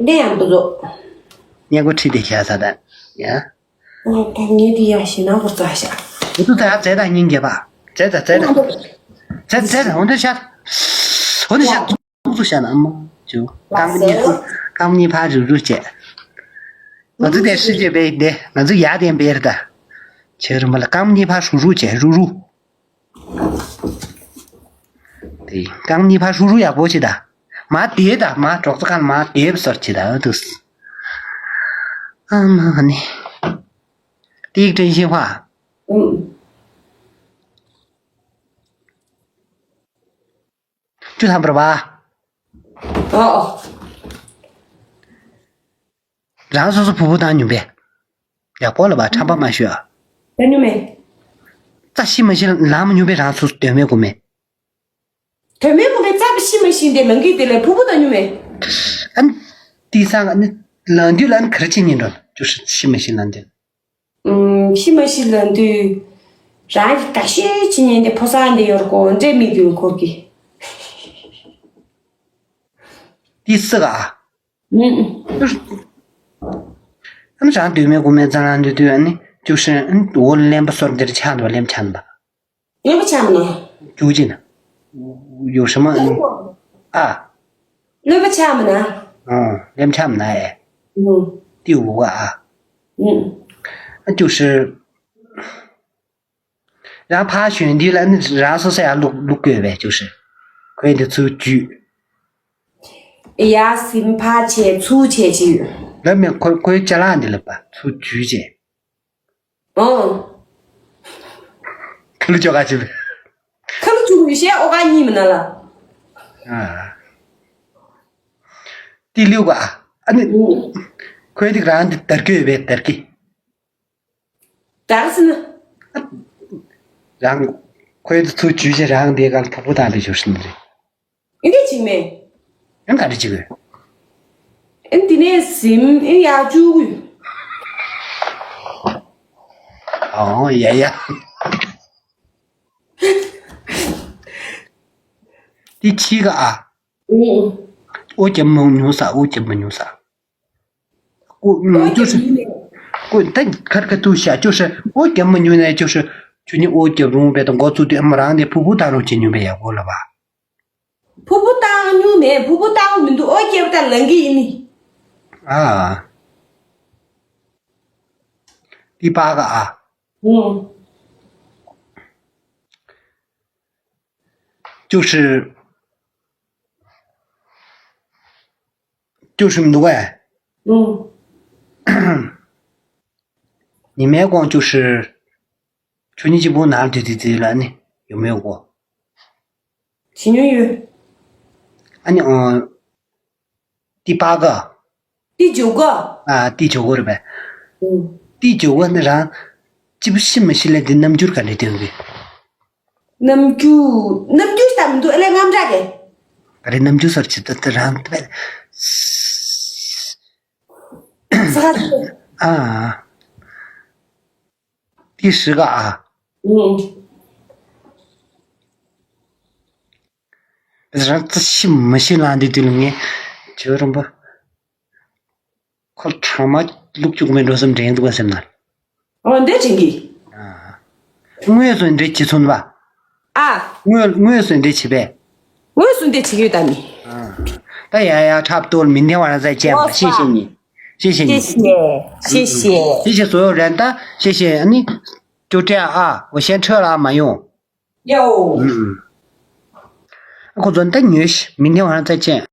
འདི་ཡང་འདུག་ཟོ། སྔས་མགོ་ཁྲིད་དེ་བཞག་ས་དང་། ཡ། ཨ་ད་ངས་འདི་ཡང་ཞེ་ན་བོར་ཙ་བཞག་འུ་ཚོ་ད་རྫས་དང་སྙིང་རྗེ་པ། རྫས་དང་རྫས་དང་། རྫས་རྫས་དང་འོ་འདི་བཞག་འོ་འདི་བཞག་ཚུགས་ཚུགས་བཞག་ན་མོ། ཇོ། རྐང་གཉིས་ཕར། རྐང་གཉིས་ཕར་རུབ་རུབ་བྱས། ང་ཚོ་དེ་ཧྲི་ཅེ་པེ་དེ་ང་ཚོ་ཡ་དེ་པེ་ར་ད། ཆེ་རུ་མ་ལ་རྐང་གཉིས་ཕར་རུབ་རུབ་བྱས། རུབ་རུབ། དེ་རྐང་གཉིས་ཕར་ཧྲུག་ཧྲུག་ཡག་པོ་ཞིག་ད། མ་དེ་ད་མ་གྲོགས་ཚོ་གང་མ་དེབ་སོར་ཅི་ད་འདུག་ཨ་མ་ནི། ཏིག་ཀྲིན་ཤིན་ཧྭ། ཨུམ། ཅུ་ཐམ་པར་བ། ཨོ། རང་སོ་སོ་ཕུ་བོ་བཏང་མྱོང་པས། ཡག་པོ་ལ་བ་ཁྲམ་པ་མ་ཤོད་ཨ། བཏང་མྱོང་མེད། རྩ་ཤི་མ་ཤི་ལངས་མ་མྱོང་པས། རང་སོ་སོ་དོན་མེད་གོ་མེད། དོན་མེད་གོ་མེད། རྩ་ཤི་མ་ཤི་དེ་ལང་གི་དེ་ལས་ཕུ་བོ་བཏང་མྱོང་མེད། ཨན། དེ་སང་ཨ་ནི་ལང་དུས་ལ་ཨ་ནི་ག་རེ་བྱེད་ཉིན་འགྲོ་ཅུ་ཤི་མ་ཤི་ལང་དུས། ཨུམ། ཤི་མ་ཤི་ལང་དུས། རང་གི་དགའ་ཤོས་བྱེད་ཉིན་དེ་ཕོ་གསར་འདི་ཡོར་གོ་འདྲེ་མི་དུས་འཁོར་གི། དེ་སི་ག་ཨ། ཨུམ། ཨ་ནི་རང་དོན་མེད་གོ་མེད་རྩ་ལང་དུས་དུས་ཨ་ནི་ཅུ་ཤི་ཨ་ནི་འོ་ལེན་པ་སོར་འདིར་ཆགས་འདུག་ལེན་ཆགས་འདུག་གཡོན་པ་ཆགས་མ་ན། ཅུའུ་ཅི་ན། ཡོ་ཧྲི་མ་ནི། ཨ། གཡོན་པ་ཆགས་མ་ན། ཨ། ལེམ་ཆགས་མ་ན་ཨེ། ཨུ། ཏི་ཝུ་ག་ཨ། ཨུ། ཨ་ཅུ་ཧྲི། རང་ཕར་ཞོན་དུས་ལ་ནི་རང་སོ་སོ་ཡར་བླུག་བླུག་དགོས་པས་ཅུ་ཧྲི། ཁོས་འདི་ཚུར་འཇུས། ཡ་སིམ་ཕར་བྱས་ཚུར་བྱས་ཅི་ཡོད། ལབ་མེད་ཁོ་ཁོའི་ཅ་ལག་འདི་ལ་པ་ཚུར་འཇུས་བྱས། ཨོ། ཁ་ལུ་ཅོ་ག་ཅི་བས། ཁ་ལུ་ཅུ་ཡུ་ཤེ་ཨོ་ག་གཉིས་མི་ན་ལ། ཨ། ཏི་ལིའུ་ག་ཨ་ནི། ཨུ། ཁོའི་ཏིག་རང་འདི་དར་གི་ཡོད་པས་དར་གི། དར་སི་ན། རང་ཁོའི་ཏིག་ཚུར་འཇུས་བྱས་རང་འདི་ག་ལ་ཕུ་ཕུ་དང་འདི་ཞོར་སི་ནི་རེད། ཨེ་འདི་ཅིག་མེད། ཨེ་ག་རེ་ཅིག་གོ། ཨེ་འདི་ནས་ཟིམ་ཨེ་ཡར་བཅུག་གི། ཨོ་ཡ་ཡ། འདི་ཕྱི་ག་ཨ། ཨུ། ཨོ་རྒྱབ་མ་ཉུང་ས། ཨོ་རྒྱབ་མ་ཉུང་ས། ཨོ་ཨོ་ཅོ་ཧྲི། ཨོ་ད་ཁར་ཁ་ཏུ་ཤ་ཅོ་ཧྲི། ཨོ་རྒྱབ་མ་ཉུང་ནས་ཅོ་ཧྲི། ཁྱོད་ནི་ཨོ་རྒྱབ་རུང་བས་དང་མགོ་ཚུགས་དུས་ཨ་མ་རང་ནས་ཕུ་ཕུ་བཏང་རོགས་བྱེད་ཉུང་བས་ཡག་པོ་ལ་བ། ཕུ་བོ་བཏང་མྱོང་མེད། ཕུ་བོ་བཏང་མི་འདུག་ཨོ་སྐྱེ་བ་ད་ལང་གི་ཡིན་ནི། ཨ། ཏི་པ་ག་ཨ། ཨུ། ཅུ་ཧྲི། ཅུ་ཧྲི་མི་འདུག་གས། ཨུ། ཉི་མའི་གོང་ཅུ་ཧྲི། ཆུ་ཉི་གཅིག་པུ་ནང་དུ་དེ་དེ་ལ་ནི་ཡོད་མེད་གོ། ཇི་ཉུང་ཡོད། ཨ་ནི་ཨོ། ཏི་པ་ག་ཏི་ཇོ་ག་ཨ་ཏི་ཇོ་ག་རེད་པས། ཨུ། ཏི་ཇོ་ག་ནི་རང་། ཅི་བུ་ཤི་མི་ཤི་ལས་འདི་རྣམ་འགྱུར་ག་འདྲ་སྟོན་གི། རྣམ་འགྱུར་རྣམ་འགྱུར་ལྟ་མི་འདུག་ཨ་ལས་རྔམ་དྲག་གི། ག་རེ་རྣམ་འགྱུར་སོར་ཆི་ད་ད་རང་ད་པས། ས་ག་ཨ། ཏི་ཧྲི་ག་ཨ། ཨུ། རང་ཙི་ཤི་མི་ཤི་ལང་དུས་དུས་ལ་ངས་ཇོ་རིན་པོ། ཁོ་གྲང་མ་བླུག་བཅུག་མེད་འགྲོ་སེམས་དྲན་འདུག་བ་སེམས་ན། ཨོ་འདི་དྲན་གི། ཨ། དངོས་སུ་འདྲེ་བྱེད་ཚུན་པ། ཨ། དངོས་དངོས་སུ་འདྲེ་བྱེད་པས། དངོས་སུ་འདྲེ་བྱེད་ཡོད་ད་མི། ཨ། ད་ཡ་ཡ་འཁྲབ་སྟོར་མི་འདེང་བ་རང་ཚད་ཅན་པ་ཤེས་ཤེས་ཉིན། ཤེས་ཤེས་ཉིན། 谢谢，谢谢。 谢谢所有人ད་ཤེས་ཤེས་ཨ་ནི། ཅོ་ཀྲེ་ཨ་我先撤了啊 མ་ཡོང་། ཡའོ། ཨ་ཁོ་ཚོ་ད་ཉོས་ཤི་མི་འདེང་བ་རང་ཚད་ཅན།